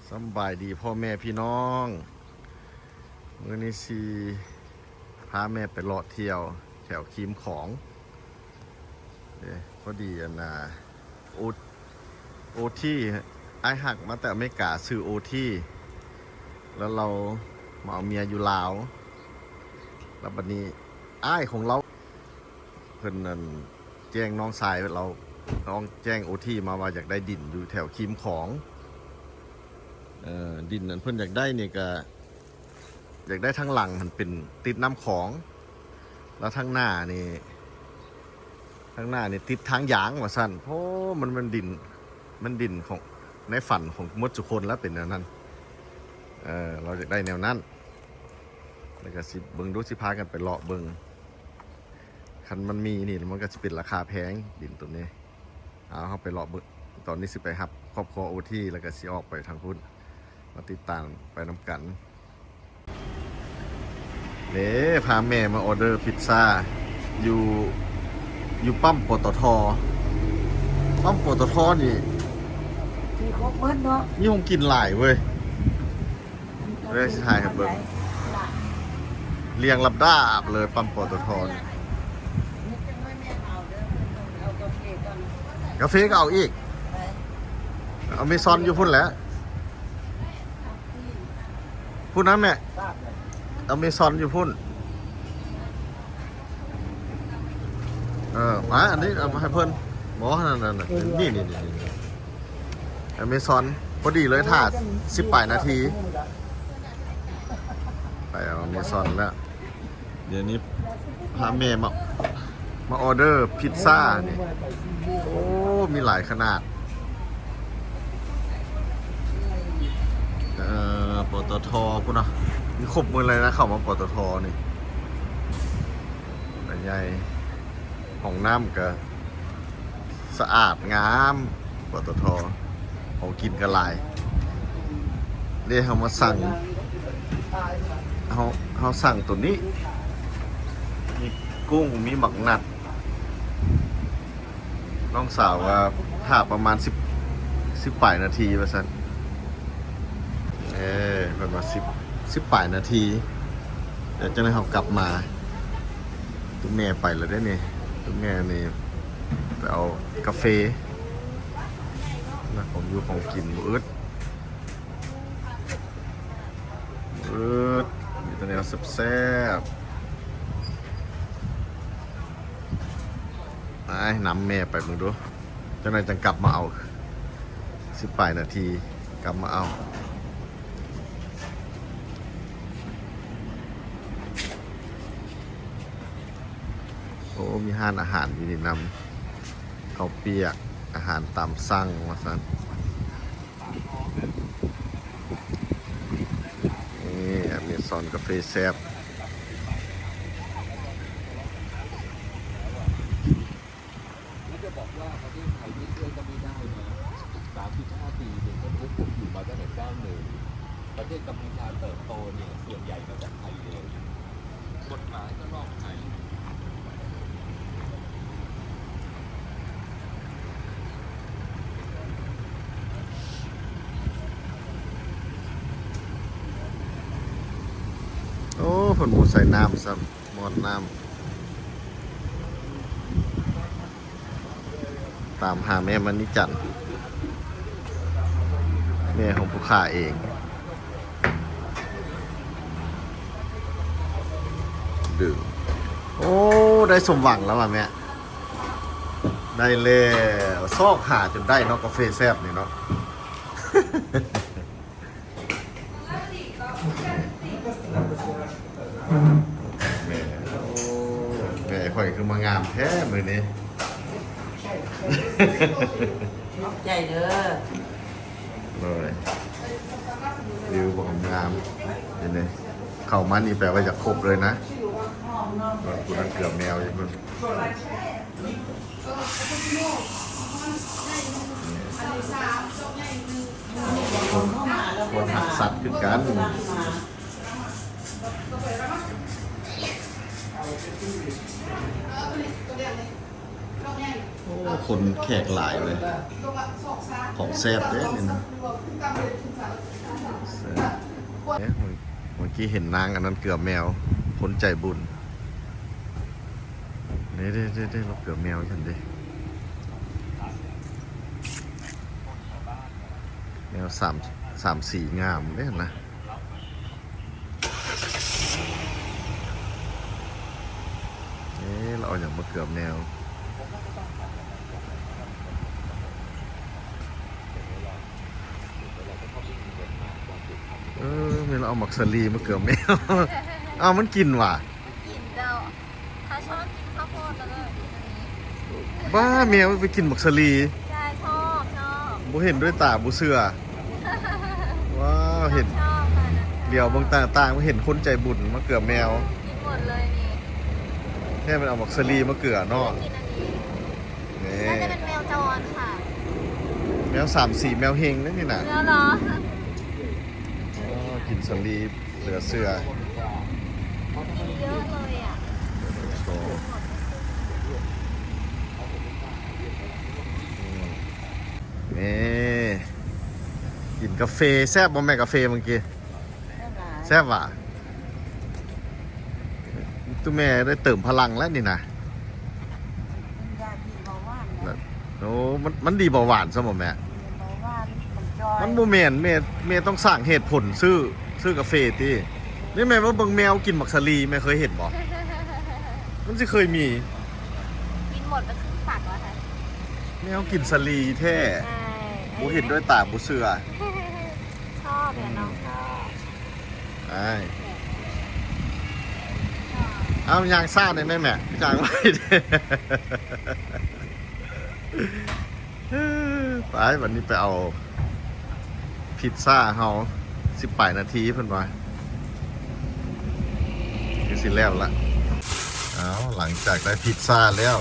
ສຳບາຍດີພໍ່ແມ່ພີ່ນ້ອງ, ມື້ນີ້ຊິພາແມ່ໄປເລາະທ່ຽວແຖວຄີມຂອງເດ້. ພໍດີອັນນ່າ ໂອ ໂອທີ ອ້າຍຮັກມາແຕ່ອາເມລິກາ ຊື່ໂອທີ ແລ້ວລາວມາເອົາເມຍຢູ່ລາວ, ແລ້ວບັດນີ້ອ້າຍຂອງລາວ ເພິ່ນນັ້ນແຈ້ງນ້ອງຊາຍລາວ ນ້ອງແຈ້ງໂອທີມາວ່າຢາກໄດ້ດິນຢູ່ແຖວຄີມຂອງ. ເອີ ດິນນັ້ນເພິ່ນຢາກໄດ້ນີ້ກະຢາກໄດ້ທາງຫຼັງຫັ້ນເປັນຕິດນ້ຳຂອງ ແລ້ວທາງໜ້ານີ້ ທາງໜ້ານີ້ຕິດທາງຢາງວ່າຊັ້ນ. ໂອ້ ມັນ ມັນດິນ ມັນດິນຂອງ ໃນຝັນຂອງໝົດທຸກຄົນແລ້ວເປັນແນວນັ້ນ. ເອີ ລາວຢາກໄດ້ແນວນັ້ນ ແລ້ວກະຊິເບິ່ງດູ ຊິພາກັນໄປເລາະເບິ່ງ. ຄັນມັນມີນີ້ ມັນກະຊິເປັນລາຄາແພງ ດິນໂຕນີ້. ເອົາ ເຮົາໄປເລາະເບິ່ງ. ຕອນນີ້ຊິໄປຮັບຄອບຄົວໂອທີ ແລ້ວກະຊິອອກໄປທາງພຸ້ນ ມາຕິດຕາມໄປນຳກັນ. ເດ້ ພາແມ່ມາອໍເດີພິດຊາຢູ່ ຢູ່ປ້ຳ ປຕທ. ປ້ຳ ປຕທ ນີ້ ມີຄອບໝົດເນາະ ມີຂອງກິນຫຼາຍເວີຍ. ເລີຍຊິຖ່າຍໃຫ້ເບິ່ງ ລຽງລຳດັບເລີຍ ປ້ຳ ປຕທ ນີ້. ກາເຟກໍເອົາອີກ ອາເມຊອນຢູ່ພຸ້ນແຫຼະ. ພຸ້ນນະແມ່ ອາເມຊອນຢູ່ພຸ້ນ. ເອີ ມາ ອັນນີ້ເອົາມາໃຫ້ເພິ່ນ. ບໍ່ ນັ້ນໆ ນີ້ໆ ອາເມຊອນ ພໍດີເລີຍ ຖ້າສິບປາຍນາທີ ໄປເອົາອາເມຊອນແລ້ວ. ດຽວນີ້ພາແມ່ມາ ມາອໍເດີພິດຊານີ້. ໂອ້ ມີຫຼາຍຂະໜາດ. ເອີ ປຕທ ພຸ້ນນະ ມີຄົບໝົດເລີຍນະ ເຂົ້າມາ ປຕທ ນີ້ ໃຫຍ່ ຫ້ອງນ້ຳກະສະອາດງາມ ປຕທ. ຂອງກິນກະຫຼາຍເດ້. ເຮົາມາສັ່ງ ເຮົາ ເຮົາສັ່ງໂຕນີ້ ມີກຸ້ງ ມີໝາກນັດ. ນ້ອງສາວວ່າຖ້າປະມານສິບ ສິບປາຍນາທີວ່າຊັ້ນ. ເອີ ເພິ່ນວ່າສິບ ສິບປາຍນາທີ ດຽວຈັ່ງໃດເຮົາກັບມາ. ຕຸ້ແມ່ໄປແລ້ວເດ້ນີ້ ຕຸ້ແມ່ນີ້ໄປເອົາກາເຟນະ. ຂອງຢູ່ຂອງກິນບໍ່ອຶດ ບໍ່ອຶດ ມີແຕ່ແນວແຊບໆ. ໄປນຳແມ່ໄປເບິ່ງດູ ຈັກໜ່ອຍຈັ່ງກັບມາເອົາ. ສິບປາຍນາທີ ກັບມາເອົາ. ໂອ້ ມີຮ້ານອາຫານຢູ່ນີ້ນຳ ເຂົ້າປຽກ ອາຫານຕາມສັ່ງວ່າຊັ້ນ. ນີ້ ອາເມຊອນກາເຟແຊບ. ແລ້ວຈະບອກວ່າປະເທດໄທໄມ່ຊ່ວຍກໍໄມ່ໄດ້ນະ ສາມສິບຫ້າປີເດັກກໍທຸກຜົມຢູ່ມາຕັ້ງແຕ່ກ້າວເນີນ. ປະເທດກຳພູຊາເຕີບໂຕເນີ້ຍ ສ່ວນໃຫຍ່ມາຈາກໄທເລີຍ. ກົດໝາຍກໍນອກໄທ. ໂອ້ ເພິ່ນບໍ່ໃສ່ນ້ຳຊ້ຳ ໝອດນ້ຳ. ຕາມຫາແມ່ມະນີຈັນ ແມ່ຂອງຜູ້ຂ້າເອງ. ດຶງ ໂອ້ ໄດ້ສົມຫວັງແລ້ວຫວາແມ່. ໄດ້ແລ້ວ ຊອກຫາຈົນໄດ້ເນາະ ກາເຟແຊບນີ້ເນາະ. ແມ່ ໂອ້ ແມ່ຂ້ອຍຄືມາງາມແທ້ມື້ນີ້. ຂອບໃຈເດີ. ໂດຍ ວິວບໍ່ງາມ ເຫັນເດ້. ເຂົ້າມານີ້ແປວ່າຢາກຄົບເລີຍນະ. ຜູ້ນັ້ນເກືອບແມວຢູ່ພຸ້ນ. ຄົນ ຄົນຮັກສັດຄືກັນ. ໂອ້ ຄົນແຂກຫຼາຍເວີຍ. ຂອງແຊບເດ້ນີ້ນະ. ເອີ ເມື່ອ ເມື່ອກີ້ເຫັນນາງອັນນັ້ນເກືອແມວ ຄົນໃຈບຸນ ເດ້ໆໆໆ ລາວເກືອແມວຊັ້ນເດ້ ແມວສາມ ສາມສີງາມເດ້ຫັ້ນນະ. ເອີ ລາວເອົາຫຍັງມາເກືອແມວ? ເອີ ແມ່ນລາວເອົາໝາກສາລີມາເກືອແມວ. ອ້າວ ມັນກິນຫວາ? ກິນເຈົ້າ ຖ້າຊອບກິນເຂົ້າໂພດແລ້ວກໍກິນອັນນີ້. ບ້າ ແມວໄປກິນໝາກສາລີ? ໃຊ່ ຊອບ ຊອບ ບໍ່ເຫັນດ້ວຍຕາບໍ່ເຊື່ອ. ວ້າວ ເຫັນ ຊອບ ຊອບ ດຽວເບິ່ງຕ່າງໆ ເຫັນຄົນໃຈບຸນມາເກືອແມວ ກິນໝົດເລີຍນີ້ ແທ້ແມ່ນເອົາໝາກສາລີມາເກືອເນາະ. ກິນອັນນີ້ ນີ້ ໜ້າຈະເປັນແມວຈອນຄ່ະ ແມວສາມສີ ແມວເຮັງເດ້ນີ້ນະ. ແລ້ວເນາະ ອໍ ກິນສາລີເຫຼືອເຊື່ອ ກິນເຍອະເລີຍອະ. ໂອ້ ອືມ ນີ້ ກິນກາເຟ ແຊບບໍ່ແມ່ ກາເຟມື້ກີ້? ແຊບຫຼາຍ ແຊບຫວາ? ຕູ້ແມ່ໄດ້ເຕີມພະລັງແລ້ວນີ້ນະ. ມັນຢາດີເບົາຫວານນະ. ໂອ້ ມັນ ມັນດີເບົາຫວານຊະບໍ່ແມ່? ດີເບົາຫວານ ມັນຈ່ອຍ ມັນບໍ່ແມ່ນ ແມ່ ແມ່ຕ້ອງສ້າງເຫດຜົນຊື້ ຊື້ກາເຟຕິ. ນີ້ແມ່ມາເບິ່ງແມວກິນໝາກສາລີ ແມ່ເຄີຍເຫັນບໍ່? ມັນຊິເຄີຍມີ ກິນໝົດໄປຄຶ່ງຝັກແລ້ວ ແມວກິນສາລີແທ້. ໃຊ່ ບໍ່ເຫັນດ້ວຍຕາບໍ່ເຊື່ອ. ຊອບແຫຼະ ອືມ ນ້ອງຊອບ. ອ້າຍ ເອົາ ຍ່າງຊ້າແດ່ແມ່ ຍ່າງໄວແດ່. ໄປ ບັດນີ້ໄປເອົາພິດຊາເຮົາ ສິບປາຍນາທີເພິ່ນວ່າ ຄືຊິແລ້ວລະ. ເອົາ ຫຼັງຈາກໄດ້ພິດຊາແລ້ວ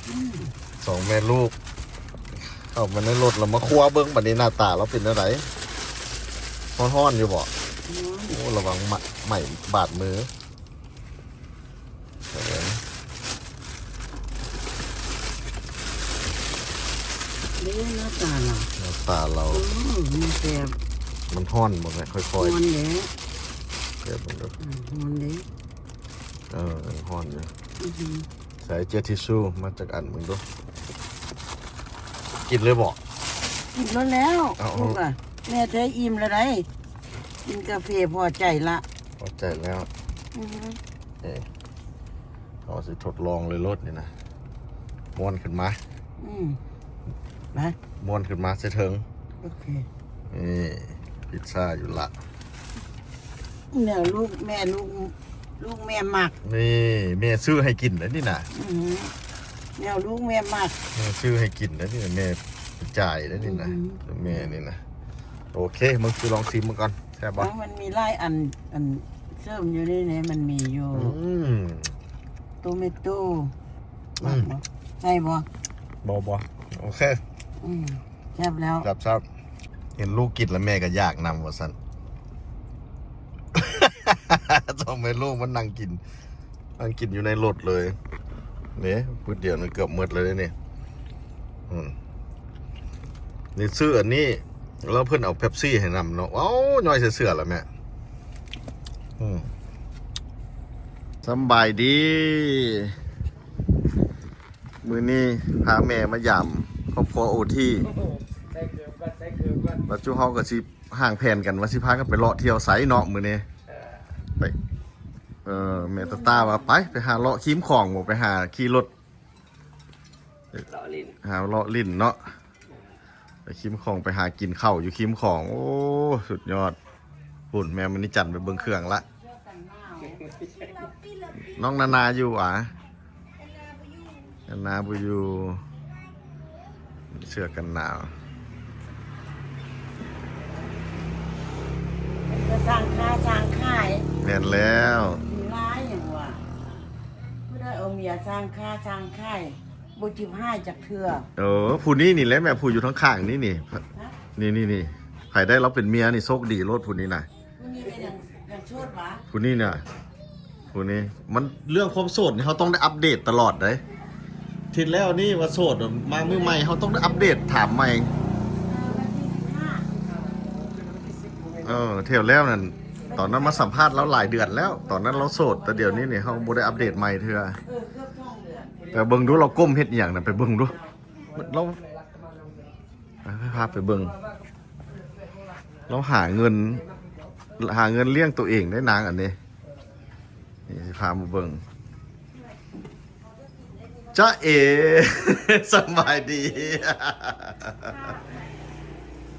ອືມ ສອງແມ່ລູກ ເຂົ້າມາໃນລົດ ລະມາຄົວເບິ່ງ ບັດນີ້ໜ້າຕາລາວເປັນແນວໃດ? ຮ້ອນໆຢູ່ບໍ່? ຮ້ອນ ໂອ້ ລະວັງໄໝ້ບາດມື. ເດ້ ໜ້າຕາລາວ ໜ້າຕາລາວ ໂອ້ ມັນແຊບ ມັນຮ້ອນບໍ່ແມ່? ຄ່ອຍໆ ຮ້ອນເດ້ ແຊບເບິ່ງດູ ອືມ ຮ້ອນເດ້ ເອີ ມັນຮ້ອນຢູ່ ອືຮຶ ໃສ່ເຈັດທິຊູມາຈັກອັນເບິ່ງດູ ກິນເລີຍບໍ່? ກິນໂລດແລ້ວ ເອົາ ລູກອະ ແມ່ແທ້ອີ່ມແລ້ວໃດ໋ ກິນກາເຟພໍໃຈລະ ພໍໃຈແລ້ວ ອືຮຶ ເອີ ເຮົາຊິທົດລອງເລີຍໂລດນີ້ນະ ມ້ວນຂຶ້ນມາ ອືມ ມາ ມ້ວນຂຶ້ນມາໃສ່ເທິງ ໂອເຄ ນີ້ ພິດຊາຢູ່ລະ ແນວລູກແມ່ ລູກ ລູກແມ່ມັກ ນີ້ ແມ່ຊື້ໃຫ້ກິນເດ້ນີ້ນະ ອືຮຶ ແນວລູກແມ່ມັກ ແມ່ຊື້ໃຫ້ກິນເດ້ນີ້ນະ ແມ່ໄປຈ່າຍເດ້ນີ້ນະ ອືຮຶ ແມ່ນີ້ນະ ໂອເຄ ເບິ່ງ ຊິລອງຊີມເບິ່ງກ່ອນ ແຊບບໍ່? ເອົ້າ ມັນມີຫຼາຍອັນ ອັນເສີມຢູ່ໃນນີ້ ມັນມີຢູ່ ອືມ ໂຕເມໂຕ ອືມ ໃສ່ບໍ່? ບໍ່ ບໍ່ ໂອເຄ ອືມ ແຊບແລ້ວ ແຊບໆ ເຫັນລູກກິນແລ້ວແມ່ກໍຢາກນຳວ່າຊັ້ນ ສອງແມ່ລູກມັນນັ່ງກິນ ນັ່ງກິນຢູ່ໃນລົດເລີຍ ນີ້ ປຶດດຽວນີ້ເກືອບໝົດແລ້ວເດ້ນີ້ ອືມ ນີ້ຊື້ອັນນີ້ ແລ້ວເພິ່ນເອົາເປັບຊີໃຫ້ນຳເນາະ ເອົ້າ ຍ້ອຍໃສ່ເສື້ອລະແມ່ ອືມ ສຳບາຍດີ ມື້ນີ້ພາແມ່ມາຢາມຄອບຄົວໂອທີ ແລ້ວຈຸເຮົາກໍຊິ ຮ່າງແຜນກັນວ່າຊິພາກັນໄປເລາະທ່ຽວໃສເນາະມື້ນີ້ ເອີ ໄປ ເອີ ແມ່ຕາຕາວ່າໄປ ໄປຫາເລາະຄີມຂອງບໍ ໄປຫາຂີ່ລົດ ເລາະຫຼິ້ນ ຫາເລາະຫຼິ້ນເນາະ ໄປຄີມຂອງ ໄປຫາກິນເຂົ້າຢູ່ຄີມຂອງ ໂອ້ ສຸດຍອດ ພຸ້ນ ແມ່ມະນີຈັນໄປເບິ່ງເຄື່ອງລະ ນ້ອງນານາຢູ່ຫວາ? ນານາບໍ່ຢູ່ ເສື້ອກັນໜາວ ເປັນກະຊ່າງຄ້າຊ່າງຂາຍ ແມ່ນແລ້ວ ມີຫຼາຍຫຍັງຫວາ ຜູ້ໃດເອົາເມຍຊ່າງຄ້າຊ່າງຂາຍ ບໍ່ຈິບຫາຍຈັກເທື່ອ ເອີ ຜູ້ນີ້ນີ້ແຫຼະແມ່ ຜູ້ຢູ່ທາງຂ້າງນີ້ນີ້ ຮະ? ນີ້ໆໆ ໃຜໄດ້ລາວເປັນເມຍນີ້ໂຊກດີໂລດ ຜູ້ນີ້ນະ ຜູ້ນີ້ກໍຍັງ ຍັງໂສດຫວາ? ຜູ້ນີ້ນະ ຜູ້ນີ້ ມັນເລື່ອງຄວາມໂສດນີ້ ເຮົາຕ້ອງໄດ້ອັບເດດຕະຫຼອດເດ້ ທິດແລ້ວນີ້ວ່າໂສດ ມາມື້ໃໝ່ ເຮົາຕ້ອງໄດ້ອັບເດດຖາມໃໝ່ ເອີ ວັນທີສິບຫ້າ ເອີ ທ່ຽວແລ້ວນັ້ນ ຕອນນັ້ນມາສຳພາດລາວຫຼາຍເດືອນແລ້ວ ຕອນນັ້ນລາວໂສດ ແຕ່ດຽວນີ້ນີ້ເຮົາບໍ່ໄດ້ອັບເດດໃໝ່ເທື່ອ. ໄປເບິ່ງດູລາວກົ້ມເຮັດອີ່ຫຍັງນະ ໄປເບິ່ງດູ. ລາວ ພາໄປເບິ່ງ ລາວຫາເງິນ ຫາເງິນລ້ຽງໂຕເອງໄດ້ນາງອັນນີ້. ນີ້ຊິພາມາເບິ່ງ. ຈ໊ະເອ ສະບາຍດີ.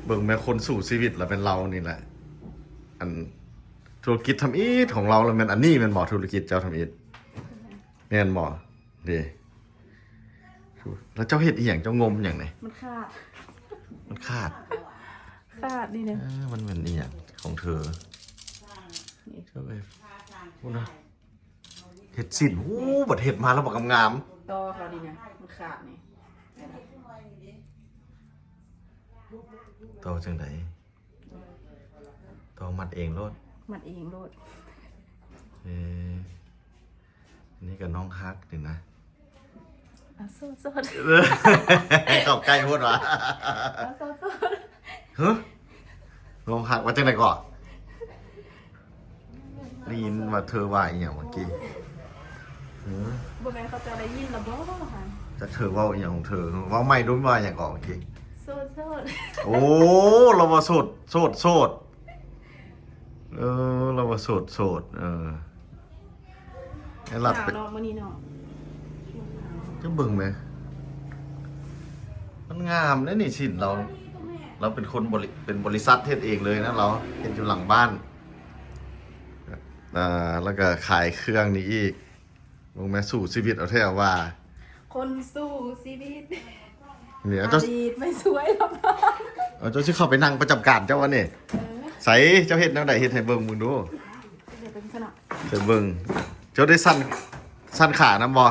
ເບິ່ງແມ່ນຄົນສູ້ຊີວິດລະແມ່ນລາວນີ້ແຫຼະ. ອັນທຸລະກິດທຳອິດຂອງລາວລະແມ່ນອັນນີ້ແມ່ນບໍ່? ທຸລະກິດເຈົ້າທຳອິດແມ່ນບໍ່? ເດ້ ແລ້ວເຈົ້າເຮັດອີ່ຫຍັງ? ເຈົ້າງົມຫຍັງນີ້? ມັນຂາດ ມັນຂາດ ຂາດນີ້ນະ. ເອີ ມັນແມ່ນອີ່ຫຍັງຂອງເທີ? ນີ້ ເຈົ້າໄປພຸ້ນນະ ເຮັດສິ້ນ. ໂອ້ ບັດເຮັດມາແລ້ວບັກງາມໆ. ຕໍ່ເຂົານີ້ນະ ມັນຂາດນີ້. ຕໍ່ຈັ່ງໃດ? ຕໍ່ມັດເອງໂລດ ມັດເອງໂລດ. ເອີ ນີ້ກໍນ້ອງຮັກນີ້ນະ. ອ່າ ໂສດໆ ເຂົ້າໃກ້ໂພດຫວາ? ອ່າ ໂສດໆ ຮະ ນ້ອງຮັກວ່າຈັ່ງໃດເກາະ? ໄດ້ຍິນວ່າເທີວ່າອີ່ຫຍັງເມື່ອກີ້? ບໍ່ແມ່ນເຂົາເຈົ້າໄດ້ຍິນລະບໍ່ຫັ້ນ? ຈັກເທີເວົ້າອີ່ຫຍັງຂອງເທີ? ເວົ້າໃໝ່ດູ ວ່າຫຍັງເກາະເມື່ອກີ້? ໂສດໆ ໂອ້ ລາວວ່າໂສດ ໂສດ ໂສດ. ເອີ ລາວວ່າໂສດ ໂສດ. ເອີ ໃຫ້ລັດໄປເນາະ ມື້ນີ້ເນາະ. ຈະເບິ່ງແມ ມັນງາມເດ້ນີ້ ສິ້ນລາວ ລາວເປັນຄົນບໍລິ ເປັນບໍລິສັດເຮັດເອງເລີຍນະ. ລາວເຮັດຢູ່ຫຼັງບ້ານ ອ່າ ແລ້ວກໍຂາຍເຄື່ອງນີ້ອີກ. ເບິ່ງແມ່ ສູ້ຊີວິດເອົາແທ້ວ່າ ຄົນສູ້ຊີວິດ. ນີ້ ເອົາ ເຈົ້າ ອະດີດໄມ່ສວຍລະ ເອົາ ເຈົ້າຊິເຂົ້າໄປນັ່ງປະຈຳການເຈົ້າວະນີ້? ເອີ ໃສ ເຈົ້າເຮັດແນວໃດ? ເຮັດໃຫ້ເບິ່ງເບິ່ງດູ. ເຮັດໃຫ້ເບິ່ງຊັ້ນເນາະ ໃຫ້ເບິ່ງ. ເຈົ້າໄດ້ສັ່ນ ສັ່ນຂານຳບໍ່?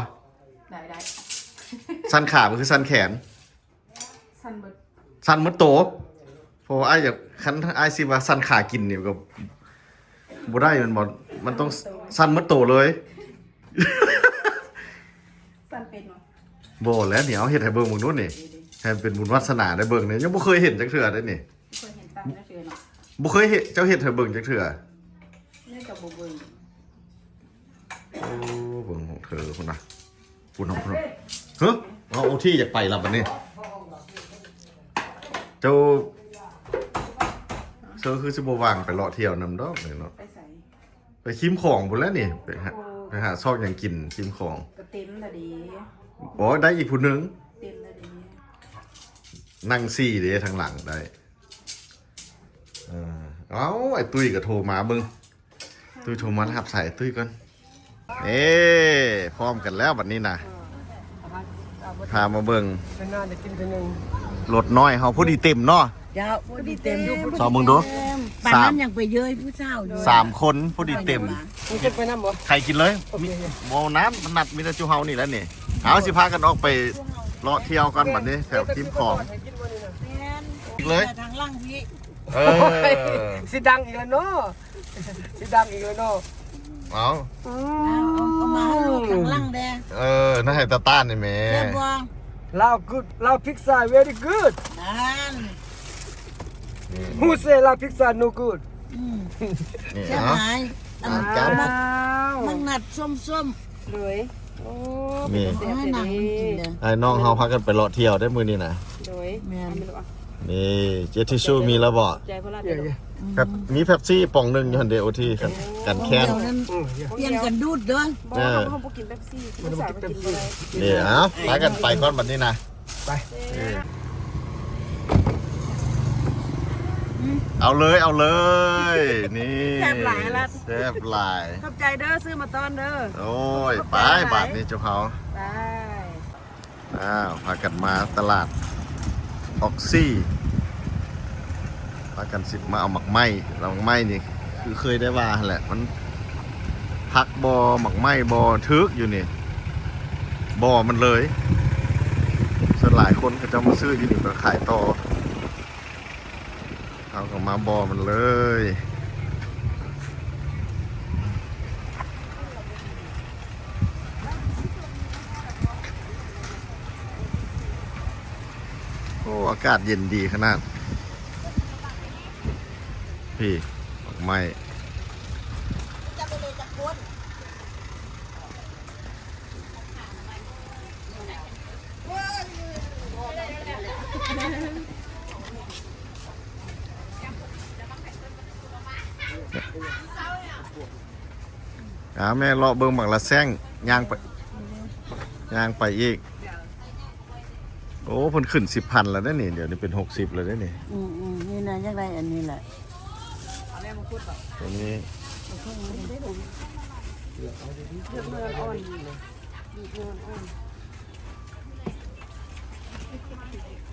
ໄດ້ ໄດ້. ສັ່ນຂາບໍ່ຄືສັ່ນແຂນ? ສັ່ນເບິດ ສັ່ນໝົດໂຕ. ເພາະວ່າອ້າຍຢາກ ຄັນອ້າຍຊິວ່າສັ່ນຂາກິນນີ້ກໍບໍ່ໄດ້ແມ່ນບໍ່? ມັນຕ້ອງສັ່ນໝົດໂຕເລີຍ. ສັ່ນເປັນບໍ່? ບໍ່ແຫຼະ ດຽວເຮັດໃຫ້ເບິ່ງເບິ່ງດູນີ້. ໃຫ້ເປັນບຸນວາສະໜາໄດ້ເບິ່ງນີ້ ຍັງບໍ່ເຄີຍເຫັນຈັກເທື່ອເດ້ນີ້. ບໍ່ເຄີຍເຫັນຕັ້ງຈັກເທື່ອເນາະ. ບໍ່ເຄີຍເຮັດ ເຈົ້າເຮັດໃຫ້ເບິ່ງຈັກເທື່ອ? ແມ່ກໍບໍ່ເບິ່ງ. ໂອ້ ເບິ່ງຂອງເທີພຸ້ນນະ ພຸ້ນນະ ພຸ້ນນະ. ເຮີ ເອົາໂອທີຢາກໄປລະບັດນີ້. ເຈົ້າ ເຊີຄືຊິບໍ່ວ່າງໄປເລາະທ່ຽວນຳດອກນີ້ເນາະ. ໄປໃສ? ໄປຄີມຂອງພຸ້ນແຫຼະນີ້ ໄປຫາ ໂອ້ ໄປຫາຊອກຫຍັງກິນຄີມຂອງ. ກໍເຕັມລະເດ. ໂອ້ ໄດ້ອີກຜູ້ໜຶ່ງ. ເຕັມລະເດ. ນັ່ງສີ່ເດ ທາງຫຼັງໄດ້. ເອີ ເອົາ ອ້າຍຕຸ້ຍກໍໂທມາເບິ່ງ. ຕຸ້ຍໂທມາ ຮັບສາຍຕຸ້ຍກ່ອນ. ເອີ ພ້ອມກັນແລ້ວບັດນີ້ນະ. ພາມາເບິ່ງ ເປັນໜ້າໄດ້ກິນເທື່ອໜຶ່ງ. ລົດນ້ອຍເຮົາພໍດີເຕັມເນາະ. ເຈົ້າ ພໍດີເຕັມ. ຊອກເບິ່ງດູ. ປານນັ້ນຍັງໄປເຍີ້ຍຜູ້ສາວຢູ່. ສາມຄົນພໍດີເຕັມ. ໃຜກິນເລີຍ? ໂອເຄ. ບໍ່ນະ ມັນນັດມີແຕ່ຈຸເຮົານີ້ແຫຼະນີ້. ເອົາ ຊິພາກັນອອກໄປເລາະທ່ຽວກ່ອນບັດນີ້ ແຖວຄີມຂອງ. ແມ່ນ ອີກເລີຍ ທາງຫຼັງພີ້. ເອີ ຊິດັງອີກແລ້ວເນາະ. ຊິດັງອີກແລ້ວເນາະ. ເອົາ ເອົາ ເອົາມາໃຫ້ລູກຂ້າງຫຼັງແດ່. ເອີ ນະ ໃຫ້ຕາຕ້ານນີ້ແໝ່. ແຊບບໍ່? ລາວກູດ ລາວພິກຊາ ເວຣີກູດ. ນັ້ນ Who say ລາວພິກຊາ no good? ອືມ ນີ້ ແຊບຫຼາຍ. ເອົາ ອັນ ອ່າ ມັກ ມັກນັດສົ້ມໆ. ໂດຍ ໂອ້ ນີ້ ເປັນຕາແຊບແທ້ເດ້. ອ້າຍນ້ອງເຮົາພາກັນໄປເລາະທ່ຽວໄດ້ມື້ນີ້ນະ. ໂດຍ ແມ່ນ. ນີ້ ເຈທິຊູມີແລ້ວບໍ່? ໃຈບໍ່ລະ? ແປັບ ມີເປັບຊີປ່ອງໜຶ່ງຢູ່ຫັ້ນເດ້ ໂອທີ ກັນແຄ້ນ. ອືມ ປ່ຽນກັນດູດເດີ. ບໍ່ ເອີ ເຮົາ ເຮົາບໍ່ກິນເປັບຊີ. ນີ້ ເອົາ ພາກັນໄປກ່ອນບັດນີ້ນະ. ໄປ ເອົາເລີຍ ເອົາເລີຍ. ນີ້ ແຊບຫຼາຍລະ ແຊບຫຼາຍ. ຂອບໃຈເດີ ຊື້ມາຕ້ອນເດີ. ໂອ້ຍ ຂອບໃຈຫຼາຍ. ໄປບາດນີ້ເຈົ້າເຮົາ ໄປ. ອ້າວ ພາກັນມາຕະຫຼາດອອກຊີ ພາກັນຊິມາເອົາໝາກໄມ້. ແລ້ວໝາກໄມ້ນີ້ຄືເຄີຍໄດ້ວ່າຫັ້ນແຫຼະ ມັນ ຜັກບໍ່ ໝາກໄມ້ບໍ່ ຖືກຢູ່ນີ້ ບໍ່ມັນເລີຍ. ສ່ວນຫຼາຍຄົນເຂົາເຈົ້າມາຊື້ຢູ່ນີ້ໄປຂາຍຕໍ່. ເຮົາກໍມາບໍ່ມັນເລີຍ. ໂອ້ ອາກາດເຢັນດີຂະໜາດ. ພີ້ ໝາກໄມ້. ອ່າ ແມ່ເລາະເບິ່ງໝາກລະແຊງ ຍ່າງໄປ ຍ່າງໄປອີກ. ໂອ້ ເພິ່ນຂຶ້ນສິບພັນແລ້ວເດ້ນີ້ ດຽວນີ້ເປັນຫົກສິບແລ້ວເດ້ນີ້. ອືມໆ ນີ້ນະ ຢາກໄດ້ອັນນີ້ແຫຼະ ຕົວນີ້.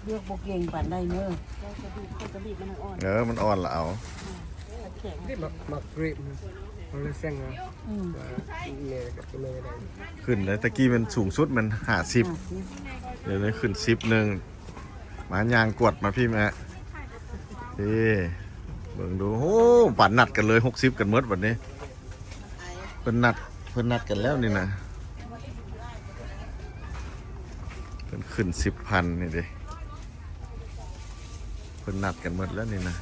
ເລືອກບໍ່ເກັ່ງປານໃດເນີ ເຈົ້າຈະບີບ ເຈົ້າຈະບີບມັນອ່ອນ. ເອີ ມັນອ່ອນລະເອົາ. ແຂງ ນີ້ໝາກ ໝາກເກຣບ ມັນເລີຍແຊງ ອືມ ວ່າແມ່ກັບແມ່ໄດ້ ຂຶ້ນແລ້ວ. ຕະກີ້ມັນສູງສຸດມັນຫ້າສິບ ຫ້າສິບ ດຽວນີ້ຂຶ້ນສິບໜຶ່ງ. ມາຍ່າງກວດມາພີ້ແມ່ ເອີ ເບິ່ງດູ. ໂອ້ ປານນັດກັນເລີຍ ຫົກສິບກັນໝົດບັດນີ້. ເພິ່ນນັດ ເພິ່ນນັດກັນແລ້ວນີ້ນະ ເພິ່ນຂຶ້ນສິບພັນນີ້ເດ້. ເພິ່ນນັດກັນໝົດແລ້ວນີ້ນະ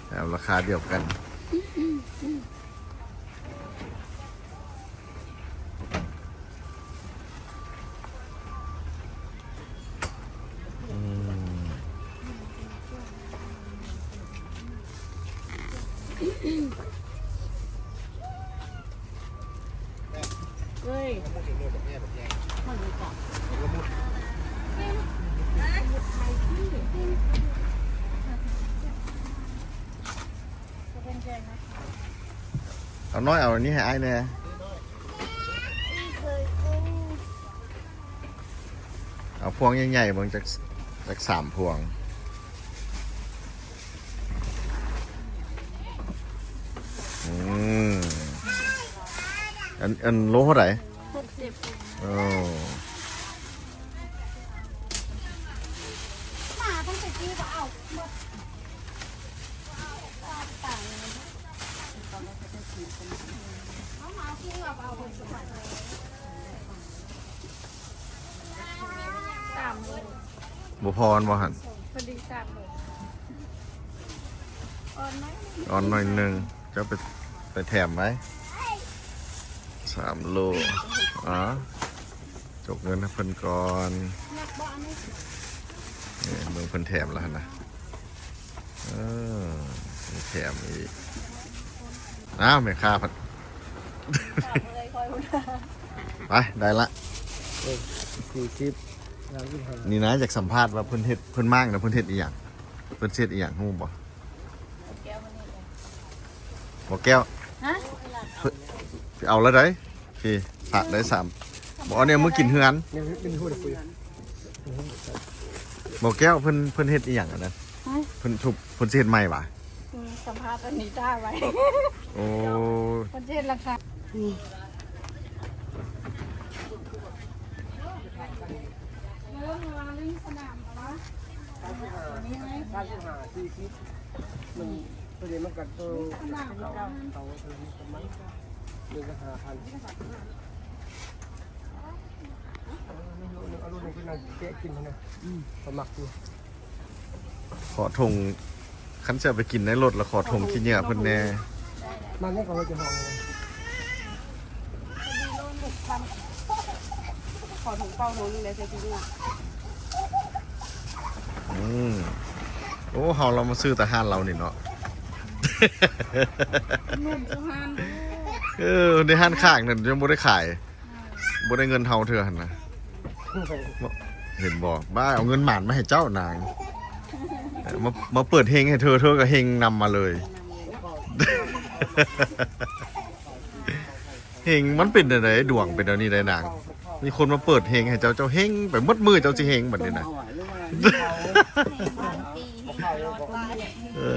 ເອົາລາຄາດຽວກັນ. ອືມ ເອີຍ ມັນມີກະ ເອົານ້ອຍ ເອົາອັນນີ້ໃຫ້ອ້າຍແດ່. ເອົາພວງໃຫຍ່ໆເບິ່ງ ຈັກ ຈັກສາມພວງ. ອືມ ອັນ ອັນໂລເທົ່າໃດ? ຫົກສິບ. ໂອ້ ສາມໂລ ບໍ່ພໍແມ່ນບໍ່ຫັ້ນ? ພໍດີສາມໂລ ອ່ອນໜ້ອຍໜຶ່ງ ອ່ອນໜ້ອຍໜຶ່ງ ເຈົ້າໄປ ໄປແຖມໄວ້ ສາມໂລ. ອາ ຈົກເງິນໃຫ້ເພິ່ນກ່ອນ. ນີ້ ເບິ່ງເພິ່ນແຖມແລ້ວຫັ້ນນະ. ເອີ ມີແຖມອີກ. ອ້າວ ແມ່ຄ້າພັດ ໄປ ໄດ້ລະ. ເອີ ສີ່ສິບ ສາມສິບຫ້າ. ນີ້ນະ ຢາກສຳພາດວ່າເພິ່ນເຮັດ ເພິ່ນມ້າງນະ ເພິ່ນເຮັດອີ່ຫຍັງ? ເພິ່ນຊິເຮັດອີ່ຫຍັງ ຮູ້ບໍ່? ບໍ່ແກ້ວ ຮະ? ເພິ່ນ ໄປເອົາລະໃດ໋? ພີ້ ສາມ ໄດ້ສາມ. ບໍ່ ເອົາແນວມື້ກິນເຮືອນ. ບໍ່ແກ້ວ ເພິ່ນ ເພິ່ນເຮັດອີ່ຫຍັງອັນນັ້ນ? ຮະ? ເພິ່ນທຸບ ເພິ່ນຊິເຮັດໃໝ່ຫວາ? ອືມ ສຳພາດອັນນີ້ຖ້າໄວ້. ໂອ້ ເພິ່ນຊິເຮັດລະຄາ. ເລີ່ມວ່າຫຼິ້ນສະໜາມແລ້ວຫວາ? ສາມສິບຫ້າ ສີ່ສິບ ມັນ ຕົວນີ້ມັນກໍໂຕ ສະໜາມເກົ່າ ເກົ່າ ເອີ ມັນກໍມັນ ນີ້ກໍຫ້າພັນ. ເອີ ເອົາລູກໜຶ່ງ ເອົາລູກໜຶ່ງໄປນັ່ງແກະກິນຫັ້ນນະ. ອືມ ກໍມັກຢູ່. ຂໍຖົງ ຄັນຊິເອົາໄປກິນໃນລົດລະ ຂໍຖົງຂີ້ເຫຍື້ອເພິ່ນແດ່. ມັກຫຍັງກໍວ່າຈະຫ້ອງ ຂໍຖົງເປົ່າຖົງໜຶ່ງແດ່ໃສ່ຂີ້ເຫຍື້ອ. ອືມ ໂອ້ ເຮົາລະມາຊື້ແຕ່ຮ້ານລາວນີ້ເນາະ. ແມ່ນ ເອີ ໃນຮ້ານຂ້າງນັ້ນຍັງບໍ່ໄດ້ຂາຍ. ບໍ່ໄດ້ເງິນເຮົາເທື່ອຫັ້ນນະ. ເຫັນບໍ່? ບ້າ ເອົາເງິນໝານມາໃຫ້ເຈົ້ານາງ. ເອີ ມາ ມາເປີດເຮັງໃຫ້ເທີ ເທີກໍເຮັງນຳມາເລີຍ. ເຮັງມັນເປັນແນວໃດ? ດວງເປັນແນວນີ້ໄດ໋ນາງ. ມີຄົນມາເປີດເຮັງໃຫ້ເຈົ້າ ເຈົ້າເຮັງໄປໝົດມື້ ເຈົ້າຊິເຮັງບັດນີ້ນະ. ເອີ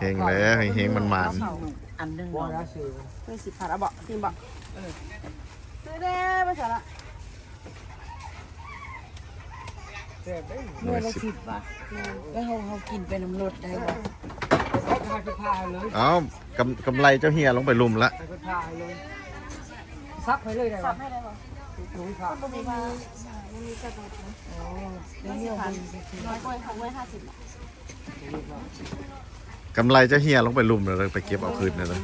ເຮັງແລ້ວ ເຮັງໆ ໝານໆ. ອັນໜຶ່ງເນາະ ເພິ່ນຊິພັດເອົາເບາະ ກິນເບາະ. ເອີ ຊື້ແດ່ ບໍ່ຊັ້ນລະ ແຊບເດ້. ໜ່ວຍລະສິບບາດ ແລ້ວເຮົາ ເຮົາກິນໄປນຳລົດໄດ້ບໍ່? ເອົາ ກຳ ກຳໄລເຈົ້າເຫ່ຍລົງໄປລຸ່ມລະ ສັບໃຫ້ເລີຍໄດ້ບໍ່? ສັບໃຫ້ໄດ້ບໍ່? ບໍ່ມີ ບໍ່ມີສັບ. ໂອ້ ດຽວນີ້ເອົາເບິ່ງ ຮ້ອຍກວ່າ ຮ້ອຍຫ້າສິບ. ກຳໄລເຈົ້າເຫ່ຍລົງໄປລຸ່ມແລ້ວ ໄປເກັບເອົາຄືນນັ້ນນະ.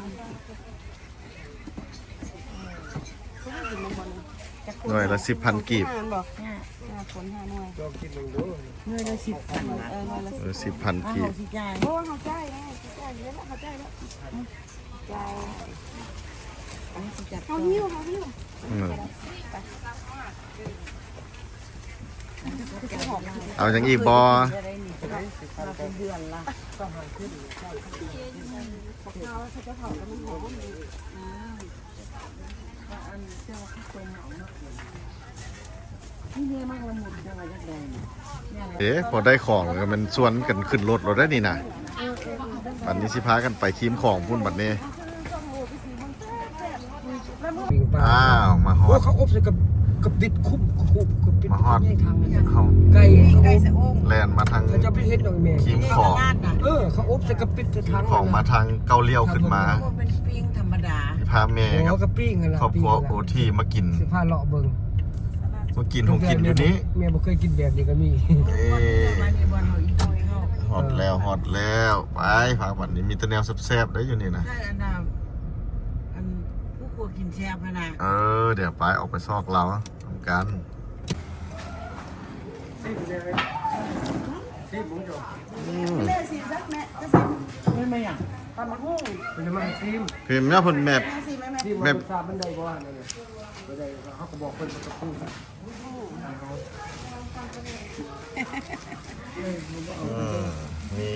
ໜ່ວຍລະສິບພັນກີບ. ຫ້າ ແມ່ນບໍ່? ຫ້າ ຄົນ ຫ້າໜ່ວຍ. ລອງກິນເບິ່ງດູ. ໜ່ວຍລະສິບພັນບາດ. ເອີ ໜ່ວຍລະສິບ ເອີ ສິບພັນກີບ. ເຮົາຊິຈ່າຍ. ໂອ້ ເຮົາຈ່າຍແລ້ວ ເຮົາຈ່າຍແລ້ວ ເຮົາຈ່າຍແລ້ວ. ເຮົາຫິວ ເຮົາຫິວ. ອືມ ເອົາຫຍັງອີກບໍ່? ເອີ ພໍໄດ້ຂອງກໍແມ່ນຊວນກັນຂຶ້ນລົດໂລດໄດ໋ນີ້ນະ. ບັດນີ້ຊິພາກັນໄປຄີມຂອງພຸ້ນບັດນີ້. ປີ້ງປາ. ອ້າວ ມາຮອດ. ໂອ້ ເຂົາອົບໃສ່ກັບ ກັບດິດ ຄຸບ ຄຸບ ກັບດິດ. ມາຮອດ ໃຫຍ່ທາງນັ້ນ ເຮົາ ໄກ່ ໄກ່ສະໂອງ ແລ່ນມາທາງ ເຂົາເຈົ້າໄປເຮັດດອກແມ່ ຄີມຂອງ. ເອີ ເຂົາອົບໃສ່ກັບປິດໃສ່ຖັງ ຂອງມາທາງເກົ້າລ້ຽວຂຶ້ນມາ. ໂອ້ ເປັນປີ້ງທຳມະດາ. ພາແມ່ ໂອ້ ກັບ ກັບປີ້ງຫັ້ນລະ ຄອບຄົວ ປີ້ງຫັ້ນລະ ໂອທີມາກິນ. ຊິພາເລາະເບິ່ງ ມາກິນ ໂຮງກິນຢູ່ນີ້. ແມ່ບໍ່ເຄີຍກິນແບບນີ້ກໍມີ. ເອີ ຮອດແລ້ວ ຮອດແລ້ວ. ໄປ ພາ ບັດນີ້ມີແຕ່ແນວແຊບໆ ໄດ໋ຢູ່ນີ້ນະ. ໃຊ່ ອັນນ່າ ອັນຜູ້ຄົວກິນແຊບຫັ້ນນະ. ເອີ ດຽວໄປ ອອກໄປຊອກລາວນຳກັນ. ອືມ ແມ່ຊິມຊະ ແມ່ຈະຊິມ. ແມ່ນຫຍັງ? ຕຳບັກຫຸ່ງ. ເພິ່ນມາຊິມ. ພິມນະ ເພິ່ນແມ່ ຊິມ ແມ່ ຊິມວ່າ ແມ່ ລົດຊາດມັນໄດ້ບໍ່ ອັນນັ້ນນະ. ບໍ່ໄດ້ ເຮົາກໍບອກເພິ່ນວ່າ ອືມ ມີ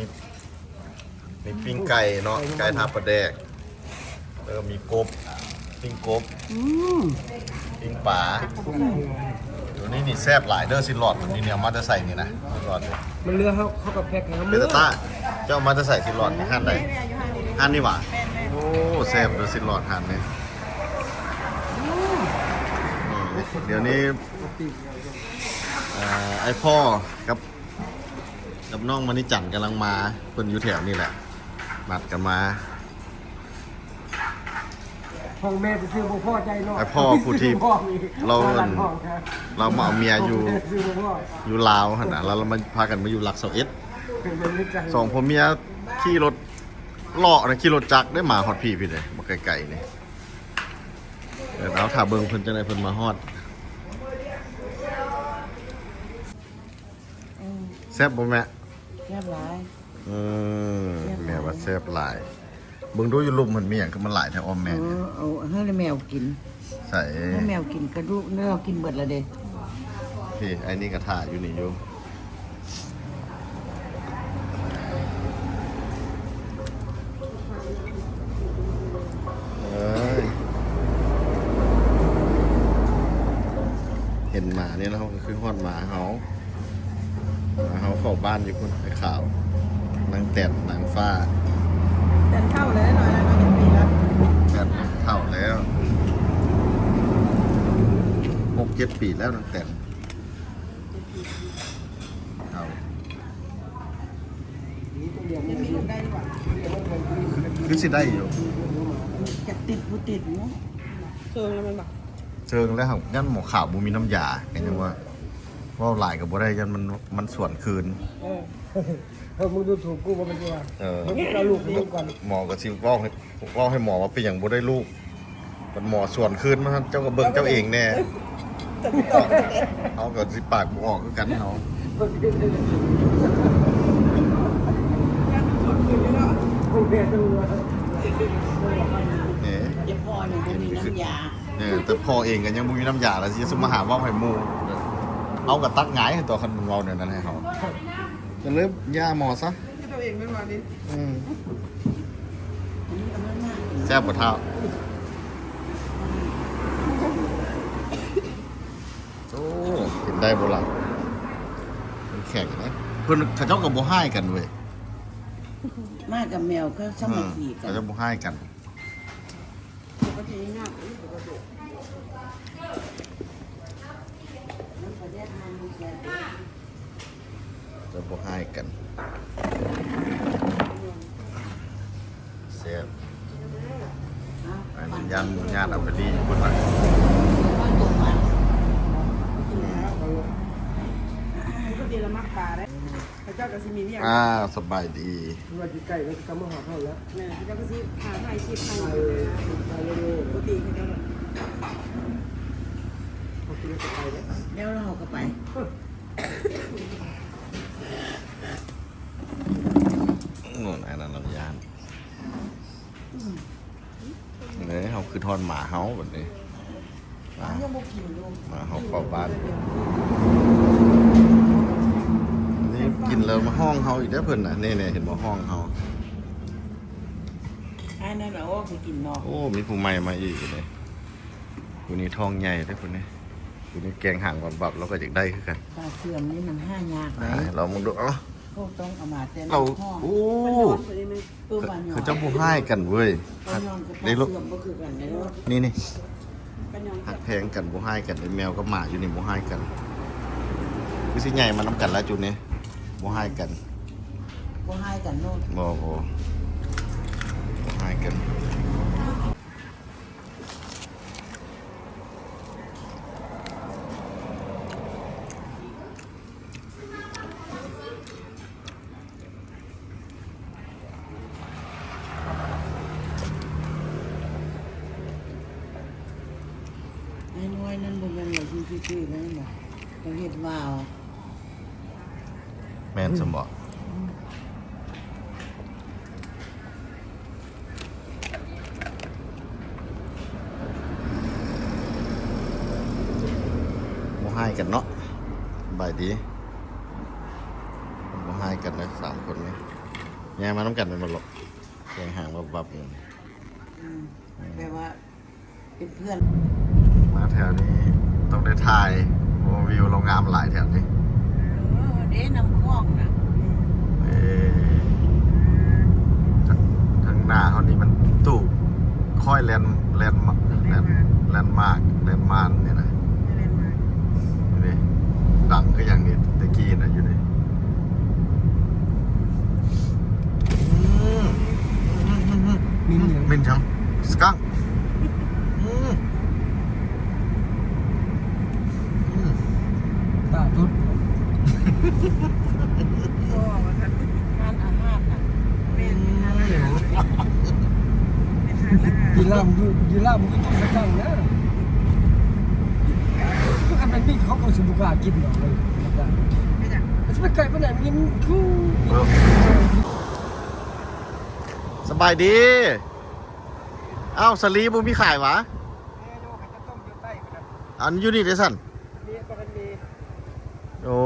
ມີປີ້ງໄກ່ເນາະ ໄກ່ທາປາແດກ ແລ້ວກໍມີກົບ ປີ້ງກົບ. ອືມ ປີ້ງປາ. ໂຕນີ້ນີ້ແຊບຫຼາຍເດີ ຊີ້ນຫຼອດນີ້ ເອົາມາແຕ່ໃສນີ້ນະ? ຊີ້ນຫຼອດນີ້ ມັນເຫຼືອ ເຮົາ ເຮົາກໍແພັກໃຫ້ເຮົາ. ເປັນຕາ ເຈົ້າເອົາມາແຕ່ໃສ ຊີ້ນຫຼອດນີ້? ຮ້ານໃດ? ຮ້ານນີ້ຫວາ? ແມ່ນໆ ໂອ້ ແຊບເດີ ຊີ້ນຫຼອດຮ້ານນີ້. ອືມ ດຽວນີ້ ເອີ ອ້າຍພໍ່ກັບ ກັບນ້ອງມະນີຈັນກຳລັງມາ ເພິ່ນຢູ່ແຖວນີ້ແຫຼະ ນັດກັນມາ. ຫ້ອງແມ່ຊື່ໆ ບໍ່ພໍໃຈເນາະ. ອ້າຍພໍ່ຜູ້ທີ່ ລາວ ລາວມາເອົາເມຍຢູ່ ຢູ່ລາວຫັ້ນນະ ແລ້ວລາວມາ ພາກັນມາຢູ່ຫຼັກຊາວເອັດ. ສອງຜົວເມຍຂີ່ລົດເລາະນະ ຂີ່ລົດຈັກໄດ້ມາຮອດພີ້ ພີ້ເດ້ ບໍ່ໄກໆນີ້. ເອີ ເອົາ ຖ້າເບິ່ງເພິ່ນຈັ່ງໃດ ເພິ່ນມາຮອດ. ອືມ ແຊບບໍ່ແມ່? ແຊບຫຼາຍ. ເອີ ແຊບຫຼາຍ ແມ່ວ່າແຊບຫຼາຍ. ເບິ່ງດູຢູ່ລຸ່ມມັນມີຫຍັງ ຄືມັນຫຼາຍແທ້ອ້ອມແມ່. ເອີ ເອົາໃຫ້ແມວກິນ. ໃສ່ ໃຫ້ແມວກິນກະດູກ ແລ້ວກິນເບິດລະເດ້. ພີ້ ໄອ້ນີ້ກໍຖ້າຢູ່ນີ້ຢູ່. ເອີຍ ເຫັນໝານີ້ແລ້ວ ເຮົາກໍຄືຮອດໝາເຮົາ. ໝາເຮົາເຂົ້າບ້ານຢູ່ພຸ້ນ ໄອ້ຂາວ ນາງແຕນ ນາງຟ້າ. ແຕນເຖົ້າແລ້ວ ນ້ອຍແລ້ວ ນ້ອຍຈັກປີແລ້ວ? ແຕນເຖົ້າແລ້ວ ຫົກເຈັດປີແລ້ວ ນາງແຕນ. ເອົາ ຄືຊິໄດ້ຢູ່ ຈະຕິດບໍ່ຕິດເນາະ. ເຊີງແລ້ວແມ່ນບໍ່? ເຊີງແລ້ວ ຢ້ານໝໍຂາວບໍ່ມີນ້ຳຢາ ກໍຍັງວ່າ ເວົ້າຫຼາຍກໍບໍ່ໄດ້ ຢ້ານມັນ ມັນສວນຄືນ. ເອີ ເອີ ມຶງດູຖືກກູບໍ່ແມ່ນວ່າ ເອີ ເອົາລູກໃຫ້ເບິ່ງກ່ອນ ໝໍກໍຊິເວົ້າໃຫ້ ເວົ້າໃຫ້ໝໍວ່າເປັນຫຍັງບໍ່ໄດ້ລູກ ບັດໝໍສວນຄືນມາ ເຈົ້າກໍເບິ່ງເຈົ້າເອງແດ່. ເຮົາກໍຊິປາກບໍ່ອອກຄືກັນເຮົາ. ເອີ ແຕ່ພໍ່ນີ້ບໍ່ມີນ້ຳຢາ ເອີ ແຕ່ພໍ່ເອງກໍຍັງບໍ່ມີນ້ຳຢາ ແລ້ວຊິມາຫາເວົ້າໃຫ້ໝູ່. ເຮົາກໍຕັດຫງາຍຕົວະ ຄັນມັນເວົ້າແນວນັ້ນໃຫ້ເຮົາ ກໍເລີຍຢ່າໝໍຊະ. ເຮັດເອົາເອງແມ່ນວ່ານີ້. ອືມ ແຊບບໍ່ທ້າວ? ໂອ້ ກິນໄດ້ບໍ່ລະ? ມັນແຂງນະ ເພິ່ນ ເຂົາເຈົ້າກໍບໍ່ຮ້າຍກັນເວີຍ. ໝາກັບແມວກໍສາມັກຄີກັນ ເອີ ເຂົາເຈົ້າບໍ່ຮ້າຍກັນ. ຈະບໍ່ຮ້າຍກັນ ແຊບ. ອັນນີ້ຢ້ານໝູຍ່ານເອົາໄປລີ້ຢູ່ພຸ້ນນະ. ປົກກະຕິລະມັກປາເດ້ ເຂົາເຈົ້າກໍຊິມີວຽກ. ອ້າວ ສະບາຍດີ. ວ່າຊິໃກ້ແລ້ວ ຊິກັບມາຫາເຮົາແລ້ວ. ແມ່ນ ເຂົາເຈົ້າກໍຊິຫາຖ່າຍຄລິບໃຫ້ຢູ່ນະ ປົກກະຕິເຂົາເຈົ້າ ເຂົາ ແລ້ວເຮົາກໍໄປ ໂນ່ນ ອັນນັ້ນລຳຍານ ເອີ ເຮົາຄືທອດໝາເຮົາບັດນີ້ ມາ ຍັງບໍ່ກິນຢູ່ ມາເຮົາເຝົ້າບ້ານ ນີ້ກິນແລ້ວມາຮ້ອງເຮົາອີກເດ້ອເພິ່ນນະ ນີ້ໆ ເຫັນບໍ່ ຮ້ອງເຮົາ ອ້າຍນັ້ນເອົາອອກໄປກິນນອກ ໂອ້ ມີຜູ້ໃໝ່ມາອີກເດ້ ຜູ້ນີ້ທ້ອງໃຫຍ່ເດ້ ຜູ້ນີ້ ຜູ້ນີ້ແກງຫາງວັບໆ ລາວກໍຢາກໄດ້ຄືກັນ ປາເຊື່ອມນີ້ມັນຫາຍາກ ອ່າ ເດ້ ລອງເບິ່ງດູ ເອົ້າ ເຂົາຕ້ອງເອົາມາແຕ່ ເອົາ ໃນ ໂອ້ ເອີ ປາຍອງ ເຂົາເຈົ້າບໍ່ຮ້າຍກັນເວີ້ຍ ປາຍອງກັບປາເຊື່ອມບໍ່ຄືກັນເດ້ ນີ້ໆ ຮັກແພງກັນ ບໍ່ຮ້າຍກັນເດ້ ແມວກັບໝາຢູ່ນີ້ບໍ່ຮ້າຍກັນ ຄືຊິໃຫຍ່ມານຳກັນລະຈຸນີ້ ບໍ່ຮ້າຍກັນ ບໍ່ຮ້າຍກັນເນາະ ບໍ່ ບໍ່ ບໍ່ຮ້າຍກັນ. ໄອ້ນ້ອຍນັ້ນບໍ່ແມ່ນວ່າຢູ່ຊື່ໆ ນັ້ນນະ ເຂົາເຮັດວາວ ແມ່ນຊັ້ນບໍ? ອືມ ບໍ່ຮ້າຍກັນເນາະ ສະບາຍດີ ບໍ່ຮ້າຍກັນເດີ ສາມຄົນນີ້ ຍ່າງມານຳກັນແມ່ນບໍ່ລະ ແກງຫາງວັບໆ ຢູ່ ອືມ ອືມ ແປວ່າ ເປັນເພື່ອນ ມາແຖວນີ້ຕ້ອງໄດ້ຖ່າຍ ເພາະວ່າວິວລາວງາມຫຼາຍແຖວນີ້ ເອີ ເດ້ ນ້ຳຂອງນະ ເອີ ທາງ ທາງໜ້າເຮົານີ້ມັນຕູກ ຄ້ອຍແລນ ແລນມາ ແລນມາກ ແລນມານນີ້ນະ ນີ້ ດັງຄືຫຍັງນີ້ ແຕ່ກີ້ນະ ຢູ່ນີ້ ອືມ ເໝັນຫຍັງ? ເໝັນຫຍັງ? ສະກັງ ອືມ ອືມ ຕາຕຸດ ໂອ້ ວ່າຊັ້ນ ຮ້ານອາຫານນະ ແມ່ນ ຮ້ານອາຫານ ເປັນຮ້ານອາຫານ ກິນລາບ ກິນລາບ ມັນກໍຕ້ອງສະກັງນະ ຄັນແມ່ນມີດ ເຂົາກໍຊິບໍ່ກ້າກິນດອກເລີຍ ເປັນຫຍັງ? ມັນຊິໄປໄກປານໃດ? ມັນຄື ສະບາຍດີ. ອ້າວ ສາລີບໍ່ມີຂາຍຫວາ? ມີຢູ່ ເຂົາຈະຕົ້ມຢູ່ໃຕ້ພຸ້ນນະ ອັນຢູ່ນີ້ເດຊັ້ນ? ມີ ບໍ່ທັນມີ ໂອ້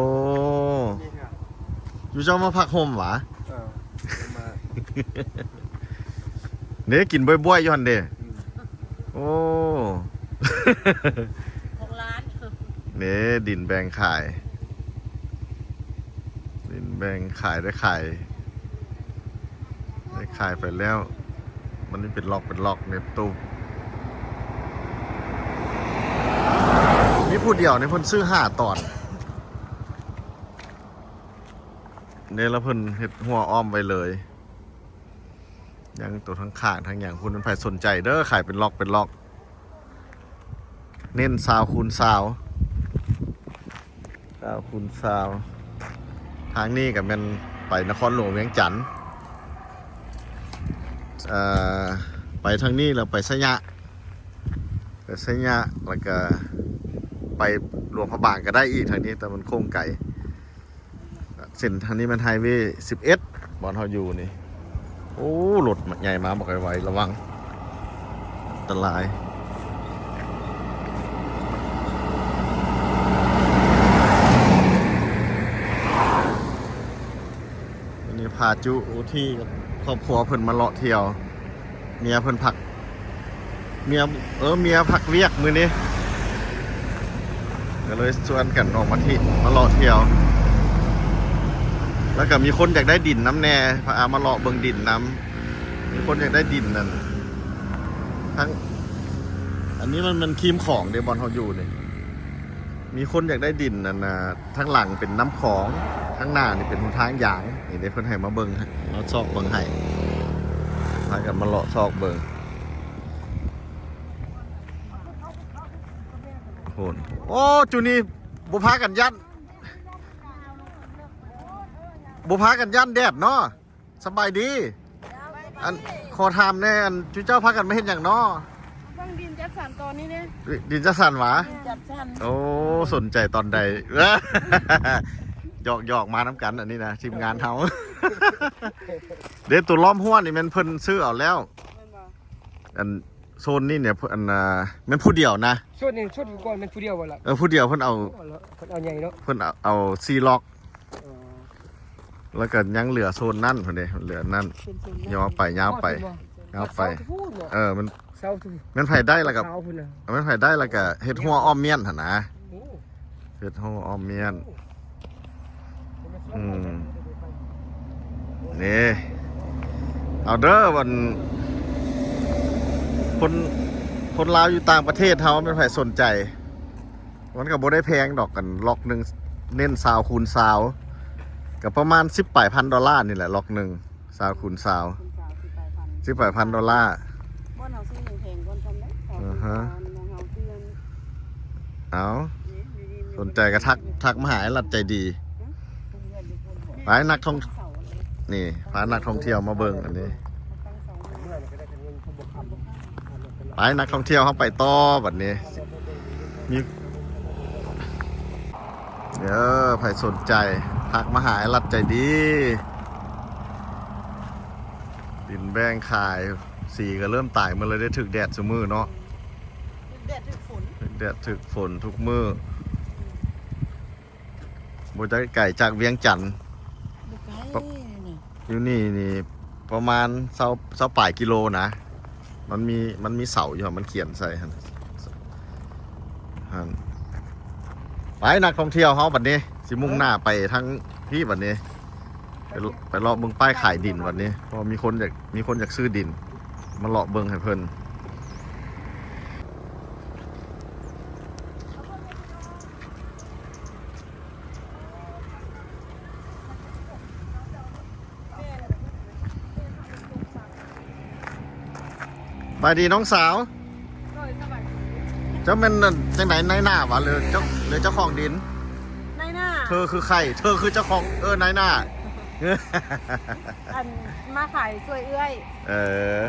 ມີເທື່ອ ຢູ່ເຈົ້າມາພັກຮົ່ມຫວາ? ເອີ ມາ ເດ້ ກິນບວຍໆ ຢູ່ຫັ້ນເດ້ ອືມ ໂອ້ ຂອງຮ້ານ ເດ້ ດິນແບ່ງຂາຍ ດິນແບ່ງຂາຍ ໄດ້ຂາຍ ໄດ້ຂາຍໄປແລ້ວ ມັນເປັນລັອກເປັນລັອກໃນຕູ້ ມີຜູ້ດຽວນີ້ເພິ່ນຊື້ຫ້າຕອນ ເດ້ ແລ້ວເພິ່ນເຮັດຮົ້ວອ້ອມໄວ້ເລີຍ ຍັງໂຕທາງຂ້າງທາງຫຍັງພຸ້ນ ໃຜສົນໃຈເດີ ຂາຍເປັນລັອກເປັນລັອກ ເນັ້ນຊາວຄູນຊາວ ຊາວຄູນຊາວ ທາງນີ້ກໍແມ່ນໄປນະຄອນຫຼວງວຽງຈັນ ເອີ ໄປທາງນີ້ແລ້ວໄປໄຊຍະ ໄປໄຊຍະ ແລ້ວກໍໄປຫຼວງພະບາງກໍໄດ້ອີກ ທາງນີ້ ແຕ່ມັນໂຄ້ງໄກ. ເສັ້ນທາງນີ້ແມ່ນໄຮເວສິບເອັດ ບ່ອນເຮົາຢູ່ນີ້ ໂອ້ ລົດໃຫຍ່ມາບໍ່ຄ່ອຍໄວ ລະວັງ ອັນຕະລາຍ ວັນນີ້ພາຈຸອູທີກັບຄອບຄົວເພິ່ນມາເລາະທ່ຽວ ເມຍເພິ່ນພັກ ເມຍ ເອີ ເມຍພັກວຽກມື້ນີ້ ກໍເລີຍຊວນກັນອອກມາທີ່ ມາເລາະທ່ຽວ ແລ້ວກໍມີຄົນຢາກໄດ້ດິນນຳແດ່ ພາມາເລາະເບິ່ງດິນນຳ ມີຄົນຢາກໄດ້ດິນນັ້ນ ທັງ ອັນນີ້ມັນ ມັນຄຣີມຂອງເດ້ ບ່ອນເຮົາຢູ່ນີ້ ມີຄົນຢາກໄດ້ດິນນັ້ນນະ ທາງຫຼັງເປັນນ້ຳຂອງ ທາງໜ້ານີ້ເປັນຫົນທາງຢາງ ນີ້ເດ້ ເພິ່ນໃຫ້ມາເບິ່ງ ມາຊອກເບິ່ງໃຫ້ ພາກັນມາເລາະຊອກເບິ່ງ ໂອ້ ໂອ້ ຈຸນີ້ບໍ່ພາກັນຢ້ານ ບໍ່ພາກັນຢ້ານແດດເນາະ. ສະບາຍດີ ອັນ ຂໍຖາມແດ່ ອັນ ຈຸເຈົ້າພາກັນມາເຮັດຫຍັງເນາະ? ເບິ່ງດິນ ຈັດສັນຕອນນີ້ເດ້ ດິນຈັດສັນຫວາ? ຈັດສັນ ໂອ້ ສົນໃຈຕອນໃດ? ຫຍອກໆ ມານຳກັນ ອັນນີ້ນະ ທີມງານເຮົາ ເດ້ ຕົວລ້ອມຮົ້ວນີ້ແມ່ນເພິ່ນຊື້ເອົາແລ້ວ ແມ່ນບໍ່? ອັນໂຊນນີ້ເນຍ ອັນ ອ່າ ແມ່ນຜູ້ດຽວນະ ໂຊນນີ້ ໂຊນກ່ອນແມ່ນຜູ້ດຽວບໍ່ລະ? ເອີ ຜູ້ດຽວເພິ່ນເອົາ ເພິ່ນເອົາໃຫຍ່ເນາະ ເພິ່ນເອົາ ເອົາສີ່ລັອກ ອໍ ແລ້ວກໍຍັງເຫຼືອໂຊນນັ້ນພຸ້ນເດ້ ເຫຼືອນັ້ນ ເປັນໂຊນນັ້ນ ຍາວໄປ ຍາວໄປ ຍາວໄປ ເສົາພຸ້ນເນາະ ເອີ ມັນ ເສົາພຸ້ນ ແມ່ນໃຜໄດ້ແລ້ວກໍ ເສົາພຸ້ນນະ ແມ່ນໃຜໄດ້ແລ້ວກໍເຮັດຮົ້ວອ້ອມມ້ຽນຫັ້ນນະ ໂອ້ ເຮັດຮົ້ວອ້ອມມ້ຽນ ໂອ້ ອືມ ນີ້ ເອົາເດີ ອັນ ຄົນ ຄົນລາວຢູ່ຕ່າງປະເທດເຮົາ ແມ່ນໃຜສົນໃຈ ມັນກໍບໍ່ໄດ້ແພງດອກ ອັນລັອກໜຶ່ງ ເນັ້ນຊາວຄູນຊາວ ກໍປະມານສິບປາຍພັນໂດລານີ້ແຫຼະ ລັອກໜຶ່ງ ຊາວຄູນຊາວ ສິບປາຍພັນ ສິບປາຍພັນໂດລາ ບ່ອນເຮົາຊື້ຍັງແພງກວ່າຊ້ຳເດ້ ຊາວຄູນຊາວ ອັນຂອງເຮົາຄື ເອົາ ສົນໃຈກໍທັກ ທັກມາຫາອ້າຍລັດໃຈດີ ໄປ ນັກທ່ອງ ນີ້ ພານັກທ່ອງທ່ຽວມາເບິ່ງອັນນີ້ ໄປ ນັກທ່ອງທ່ຽວ ເຮົາໄປຕໍ່ບັດນີ້ ມີ ເອີ ໃຜສົນໃຈ ທັກມາຫາອ້າຍລັດໃຈດີ ດິນແບ່ງຂາຍ ສີກໍເລີ່ມຕາຍໝົດເລີຍເດ້ ຖືກແດດຊຸມື້ເນາະ ຖືກແດດຖືກຝົນ ຖືກແດດຖືກຝົນທຸກມື້ ບໍ່ໄດ້ໄກຈາກວຽງຈັນ ບໍ່ໄກ ປະ ນີ້ ຢູ່ນີ້ນີ້ປະມານຊາວ ຊາວປາຍກິໂລນະ ມັນມີ ມັນມີເສົາຢູ່ ມັນຂຽນໃສ່ຫັ້ນ ຫັ້ນ ໄປ ນັກທ່ອງທ່ຽວເຮົາບັດນີ້ ຊິມຸ່ງໜ້າໄປທາງພີ້ບັດນີ້ ໄປ ໄປເລາະເບິ່ງປ້າຍຂາຍດິນບັດນີ້ ເພາະວ່າມີຄົນຢາກ ມີຄົນຢາກຊື້ດິນ ມາເລາະເບິ່ງໃຫ້ເພິ່ນ ສະບາຍດີນ້ອງສາວ ໂດຍ ສະບາຍດີ ເຈົ້າແມ່ນຈັ່ງໃດ ນາຍໜ້າຫວາ ຫຼືເຈົ້າ ຫຼືເຈົ້າຂອງດິນ? ນາຍໜ້າ ເທີຄືໃຜ? ເທີຄືເຈົ້າຂອງ ເອີ ນາຍໜ້າ ອັນ ມາຂາຍຊ່ວຍເອື້ອຍ ເອີ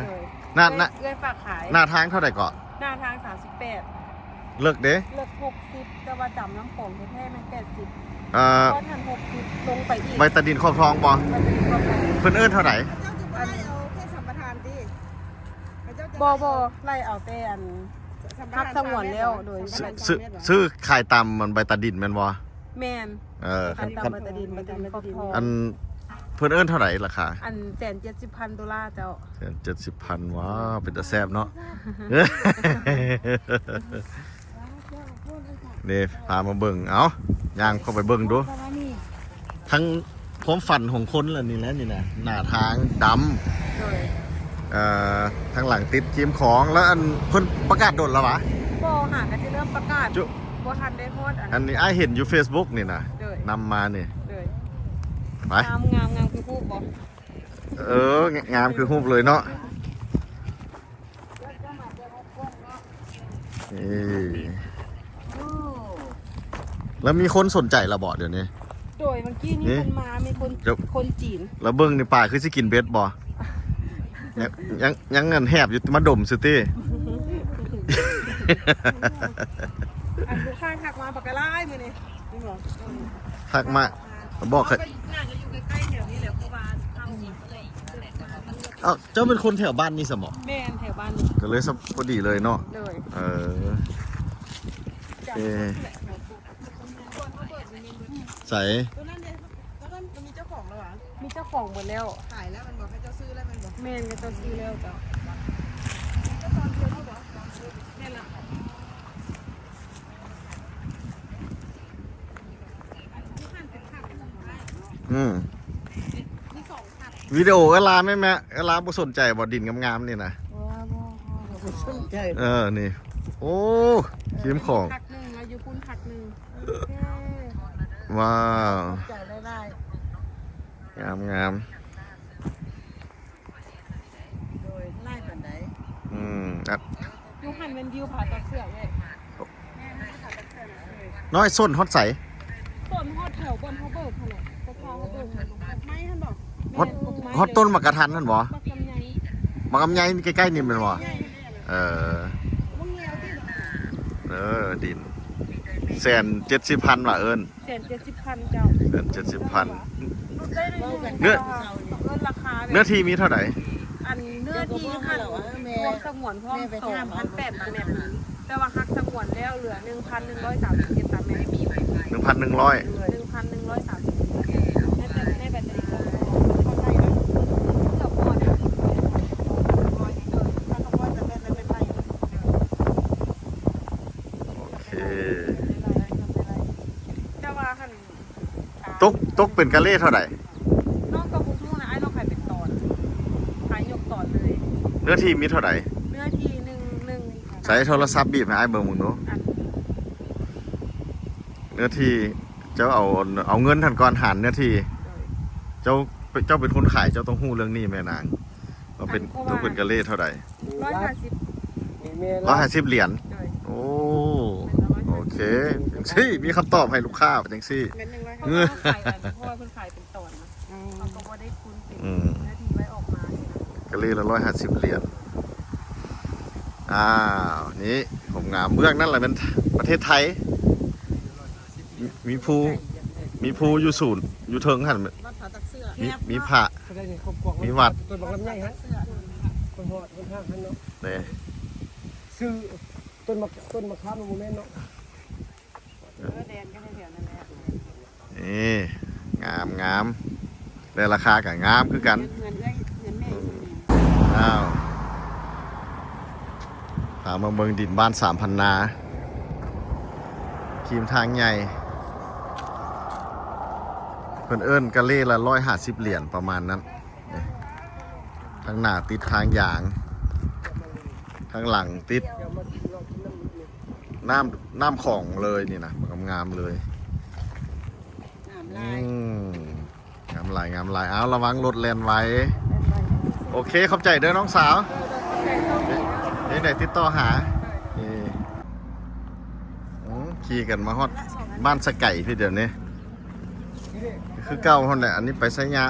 ໂດຍ ໜ້າ ເອື້ອຍ ເອື້ອຍຝາກຂາຍ ໜ້າທາງເທົ່າໃດເກາະ? ໜ້າທາງສາມສິບແປດ ເລິກເດ້ ເລິກຫົກສິບ ແຕ່ວ່າຈຳນ້ຳຂອງແທ້ໆແມ່ນແປດສິບ ເອີ ຮອດຫັ້ນຫົກສິບ ລົງໄປອີກ ໃບຕາດິນຄອກທອງບໍ່? ໃບຕາດິນຄອກທອງ ເພິ່ນເອີ້ນເທົ່າໃດ? ເຂົາເຈົ້າຈະບໍ່ໄລ່ເອົາເຂດສຳປະທານຕິ? ເຂົາເຈົ້າຈະ ບໍ່ ບໍ່ ໄລ່ເອົາແຕ່ອັນ ສຳປະທານ ຮັບສະຫງວນແລ້ວ ໂດຍ ຊື້ ຊື້ຂາຍຕາມມັນໃບຕາດິນແມ່ນບໍ່? ແມ່ນ ເອີ ຄັນ ຄັນ ຄັນ ຕາມໃບຕາດິນ ໃບຕາດິນຄອກທອງ ອັນ ເພິ່ນເອີ້ນເທົ່າໃດລາຄາ? ອັນ ແສນເຈັດສິບພັນໂດລາເຈົ້າ ແສນເຈັດສິບພັນ ວ້າວ ເປັນຕາແຊບເນາະ ນີ້ ພາມາເບິ່ງ ເອົ້າ ຍ່າງເຂົ້າໄປເບິ່ງດູ ທັງຄວາມຝັນຂອງຄົນລະນີ້ແຫຼະນີ້ນະ ໜ້າທາງດຳ ໂດຍ ເອີ ທາງຫຼັງຕິດຄຣີມຂອງ ແລ້ວອັນ ເພິ່ນປະກາດດົນລະຫວາ? ບໍ່ຫາ ກະຊິເລີ່ມປະກາດ ບໍ່ທັນໄດ້ຮອດ ອັນນີ້ອ້າຍເຫັນຢູ່ເຟສບຸກນີ້ນະ ໂດຍ ນຳມານີ້ ໂດຍ ໄປ ງາມ ງາມ ງາມຄືຮູບບໍ່? ເອີ ງາມຄືຮູບເລີຍເນາະ ນີ້ ແລ້ວມີຄົນສົນໃຈລະບໍ່ດຽວນີ້? ໂດຍ ເມື່ອກີ້ນີ້ ນີ້ ຄົນມາ ມີຄົນ ຄົນຈີນ ແລ້ວເບິ່ງນີ້ ປາຄືຊິກິນເບັດບໍ່? ຍັງ ຍັງ ຍັງອັນແຫບຢູ່ ມາດົມຊື່ຕິ ອັນລູກຄ້າທັກມາບັກຫຼາຍມື້ນີ້ ທັກມາ ບອກ ເຮົາກໍໜ້າຈະຢູ່ໃກ້ໆແຖວນີ້ແຫຼະ ເພາະວ່າເຮົາ ເອົ້າ ເຈົ້າເປັນຄົນແຖວບ້ານນີ້ຊະເບາະ? ແມ່ນ ແຖວບ້ານນີ້ ກໍເລີຍພໍດີເລີຍເນາະ ໂດຍ ເອີ ເອ ໃສ? ໂຕນັ້ນເດ ໂຕນັ້ນມີເຈົ້າຂອງແລ້ວຫວາ? ມີເຈົ້າຂອງໝົດແລ້ວ ຂາຍແລ້ວແມ່ນບໍ່? ເຂົາເຈົ້າຊື້ແລ້ວແມ່ນບໍ່? ແມ່ນ ເຂົາເຈົ້າຊື້ແລ້ວເຈົ້າ ມີແຕ່ຕອນດຽວນີ້ບໍ່? ແມ່ນລະ ອືມ ມີສອງຄັນ ວິດີໂອເອື້ອຍລາແມ່ນແມ່ ເອື້ອຍລາບໍ່ສົນໃຈບໍ່ ດິນງາມໆນີ້ນະ? ບໍ່ ບໍ່ ບໍ່ສົນໃຈ ເອີ ນີ້ ໂອ້ ຄຣີມຂອງ ຄັກໜຶ່ງ ລາວຢູ່ພຸ້ນຄັກໜຶ່ງ ໂອເຄ ວ້າວ ຂອບໃຈຫຼາຍໆ ງາມໆ ໂດຍ ຫຼາຍປານໃດ? ອືມ ອ່ະ ຢູ່ຫັ້ນແມ່ນວິວຜາຕາເສືອກເລີຍ ນ້ອຍສົ້ນຮອດໃສ? ສົ້ນຮອດແຖວບ່ອນເຮົາເບີກຫັ້ນແຫຼະ ແຖວເຮົາເບີກຫັ້ນ ໄມ້ຫັ້ນບໍ່? ຮອດ ແມ່ນ ຮອດຕົ້ນໝາກກະທັນຫັ້ນບໍ່? ບັກລຳໄຍ ບັກລຳໄຍນີ້ໃກ້ໆນີ້ແມ່ນບໍ່? ເອີ ບັກລຳໄຍ ເອີ ດິນ ແສນເຈັດສິບພັນວ່າເອີ້ນ ແສນເຈັດສິບພັນເຈົ້າ ແສນເຈັດສິບພັນ ເນື້ອ ເອີ້ນລາຄາແບບ ເນື້ອທີ່ມີເທົ່າໃດ? ອັນເນື້ອທີ່ຫັ້ນ ລວມສະຫງວນພ້ອມ ສອງພັນແປດຕາແມັດ ແຕ່ວ່າຫັກສະຫງວນແລ້ວເຫຼືອ ໜຶ່ງພັນໜຶ່ງຮ້ອຍສາມສິບເຈັດຕາແມັດ ໜຶ່ງພັນໜຶ່ງຮ້ອຍ ໜຶ່ງພັນໜຶ່ງຮ້ອຍສາມສິບເຈັດຕາແມັດ ໃນແບັດ ໃນແບັດເຕີຣີ ເກືອບໝົດ ໂອເຄ ແຕ່ວ່າຫັ້ນ ຕົກ ຕົກເປັນກະເລເທົ່າໃດ? ນ້ອງກໍບໍ່ຮູ້ນະ ອ້າຍລາວຂາຍເປັນຕອນ ຂາຍຍົກຕອນເລີຍ ເນື້ອທີ່ມີເທົ່າໃດ? ເນື້ອທີ່ໜຶ່ງ ໜຶ່ງ ໃຊ້ໂທລະສັບບີບໃຫ້ອ້າຍເບິ່ງເບິ່ງດູ ອັນ ເນື້ອທີ່ ເຈົ້າເອົາ ເອົາເງິນຫັ້ນກ່ອນ ຫານເນື້ອທີ່ ໂດຍ ເຈົ້າ ເຈົ້າເປັນຄົນຂາຍ ເຈົ້າຕ້ອງຮູ້ເລື່ອງນີ້ແມ່ນາງ ວ່າເປັນ ອັນ ຕົກເປັນກະເລເທົ່າໃດ? ຮ້ອຍຫ້າສິບ ຮ້ອຍຫ້າສິບຫຼຽນ ໂດຍ ໂອ້ ໂອເຄ ຈັ່ງຊີ້ ມີຄຳຕອບໃຫ້ລູກຄ້າຈັ່ງຊີ້ ແມ່ນ ໜຶ່ງຮ້ອຍ ເພາະວ່າເຮົາຂາຍອັນ ເພາະວ່າເພິ່ນຂາຍເປັນຕອນນະ ເຮົາກໍບໍ່ໄດ້ຄູນເປັນ ອືມ ເນື້ອທີ່ໄວ້ອອກມາ ກະເລລະຮ້ອຍຫ້າສິບຫຼຽນ ອ້າວ ນີ້ ຄວາມງາມ ເບື້ອງນັ້ນລະແມ່ນປະເທດໄທ ມີ ມີພູ ມີພູຢູ່ສູນ ຢູ່ເທິງຫັ້ນ ມີ ມີພະ ມີວັດ ຕົ້ນບັກລຳໄຍຫັ້ນ ເພິ່ນຮອດເພິ່ນຫາກຫັ້ນເນາະ ນີ້ ຊື່ ຕົ້ນບັກ ຕົ້ນບັກຂາມບໍ່ແມ່ນເນາະ ເອີ ແດນກໍແຖວໆນັ້ນແຫຼະ ນີ້ ງາມໆ ແລະລາຄາກໍງາມຄືກັນ ເຮືອນເອື້ອຍ ເຮືອນແມ່ ອ້າວ ພາມາເບິ່ງດິນບ້ານສາມພັນນາ ຄີມທາງໃຫຍ່ ເພິ່ນເອີ້ນກະເລລະຮ້ອຍຫ້າສິບຫຼຽນ ປະມານນັ້ນ ທາງໜ້າຕິດທາງຢາງ ທາງຫຼັງຕິດນ້ຳ ນ້ຳຂອງເລີຍນີ້ນະ ງາມໆເລີຍ ງາມຫຼາຍ ອືມ ງາມຫຼາຍ ງາມຫຼາຍ ອ້າວ ລະວັງລົດແລ່ນໄວ ໂອເຄ ຂອບໃຈເດີນ້ອງສາວ ເອີ ໂດຍ ຂອບໃຈ ເປັນຈັ່ງໃດຕິດຕໍ່ຫາ ເອີ ອືມ ຂີ່ກັນມາຮອດບ້ານສະໄກພີ້ດຽວນີ້ ຄືເກົ່າຫັ້ນແຫຼະ ອັນນີ້ໄປໄຊຍະ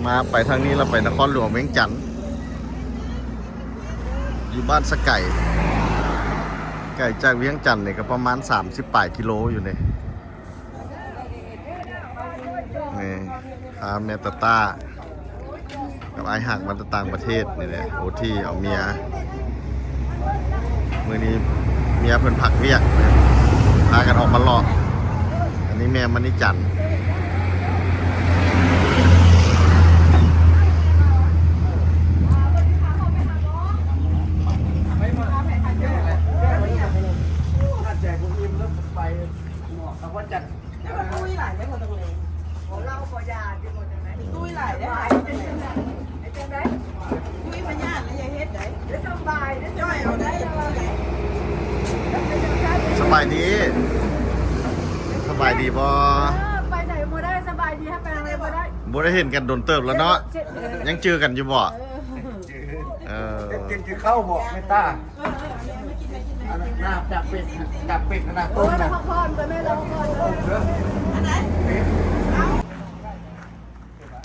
ມາໄປທາງນີ້ແລ້ວໄປນະຄອນຫຼວງວຽງຈັນ ຢູ່ບ້ານສະໄກ ໄກຈາກວຽງຈັນນີ້ກໍປະມານສາມສິບປາຍກິໂລຢູ່ນີ້ ນີ້ ພາແມ່ຕາຕາ ກັບອ້າຍຮັກມາແຕ່ຕ່າງປະເທດນີ້ແຫຼະ ໂອທີເອົາເມຍ ມື້ນີ້ເມຍເພິ່ນພັກວຽກ ພາກັນອອກມາເລາະ ອັນນີ້ແມ່ມະນີຈັນ ແຕ່ວ່າຕຸ້ຍຫຼາຍເດ້ ບໍ່ຕ້ອງແລງ ບໍ່ເລົ່າບໍ່ຢາດຢູ່ ບໍ່ຈັ່ງໃດ ຕຸ້ຍຫຼາຍເດ້ ຈັ່ງໃດ ຕຸ້ຍພະຍາດແລ້ວຢ່າເຮັດໃດ ສະບາຍເດ້ ຈ່ອຍເອົາໄດ້ ສະບາຍດີ ສະບາຍດີບໍ່? ເອີ ໄປໃດບໍ່ໄດ້ ສະບາຍດີ ຫາໄປທາງໃດບໍ່ໄດ້ ບໍ່ໄດ້ເຫັນກັນດົນເຕີບແລ້ວເນາະ ຍັງຈື່ກັນຢູ່ບໍ່? ເອີ ເອີ ເຮັດກິນກິນເຂົ້າບໍ່ແມ່ຕາ? ອັນນັ້ນລາບ ລາບເປັດ ລາບເປັດ ອັນນັ້ນຕົ້ມນະ ໂອ້ຍ ລາບເປັດ ອັນໃດ?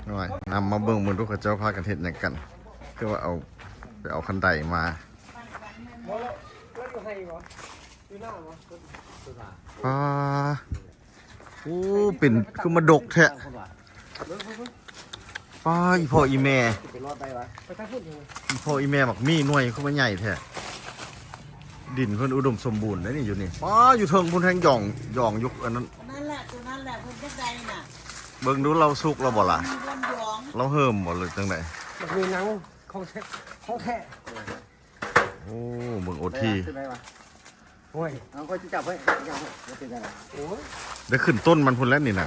ໂອ້ຍ ນຳມາເບິ່ງເບິ່ງດູ ເຂົາເຈົ້າພາກັນເຮັດຫຍັງກັນ ຄືວ່າເອົາ ໄປເອົາຄັນໄດມາ ບໍ່ ລາວຢູ່ໄຮ່ບໍ່? ຢູ່ນາບໍ່? ປ້າ ໂອ້ ເປັນຄືມາດົກແທ້ ປ້າ ອີ່ພໍ່ອີ່ແມ່ ອີ່ພໍ່ອີ່ແມ່ບັກໝີ່ໜ່ວຍຄືມາໃຫຍ່ແທ້ ດິນເພິ່ນອຸດົມສົມບູນເດ້ນີ້ຢູ່ນີ້ ປ້າ ຢູ່ເທິງພຸ້ນແຮ່ງຢອງ ຢອງຢູ່ອັນນັ້ນ ນັ້ນແຫຼະ ຕົວນັ້ນແຫຼະ ເພິ່ນຢາກໄດ້ນະ ເບິ່ງດູລາວສຸກແລ້ວບໍ່ລະ ລາວເຫີມບໍ່ ຫຼືຈັ່ງໃດ? ບັກໝີ່ໜັງ ຂອງແທ້ ຂອງແທ້ ໂອ້ ເບິ່ງໂອທີ ໂອ້ຍ ເອົາ ຂ້ອຍຊິຈັບໄວ້ ຈັບໄວ້ ບໍ່ເປັນຫຍັງ ໂອ້ຍ ໄດ້ຂຶ້ນຕົ້ນມັນພຸ້ນແລ້ວນີ້ນະ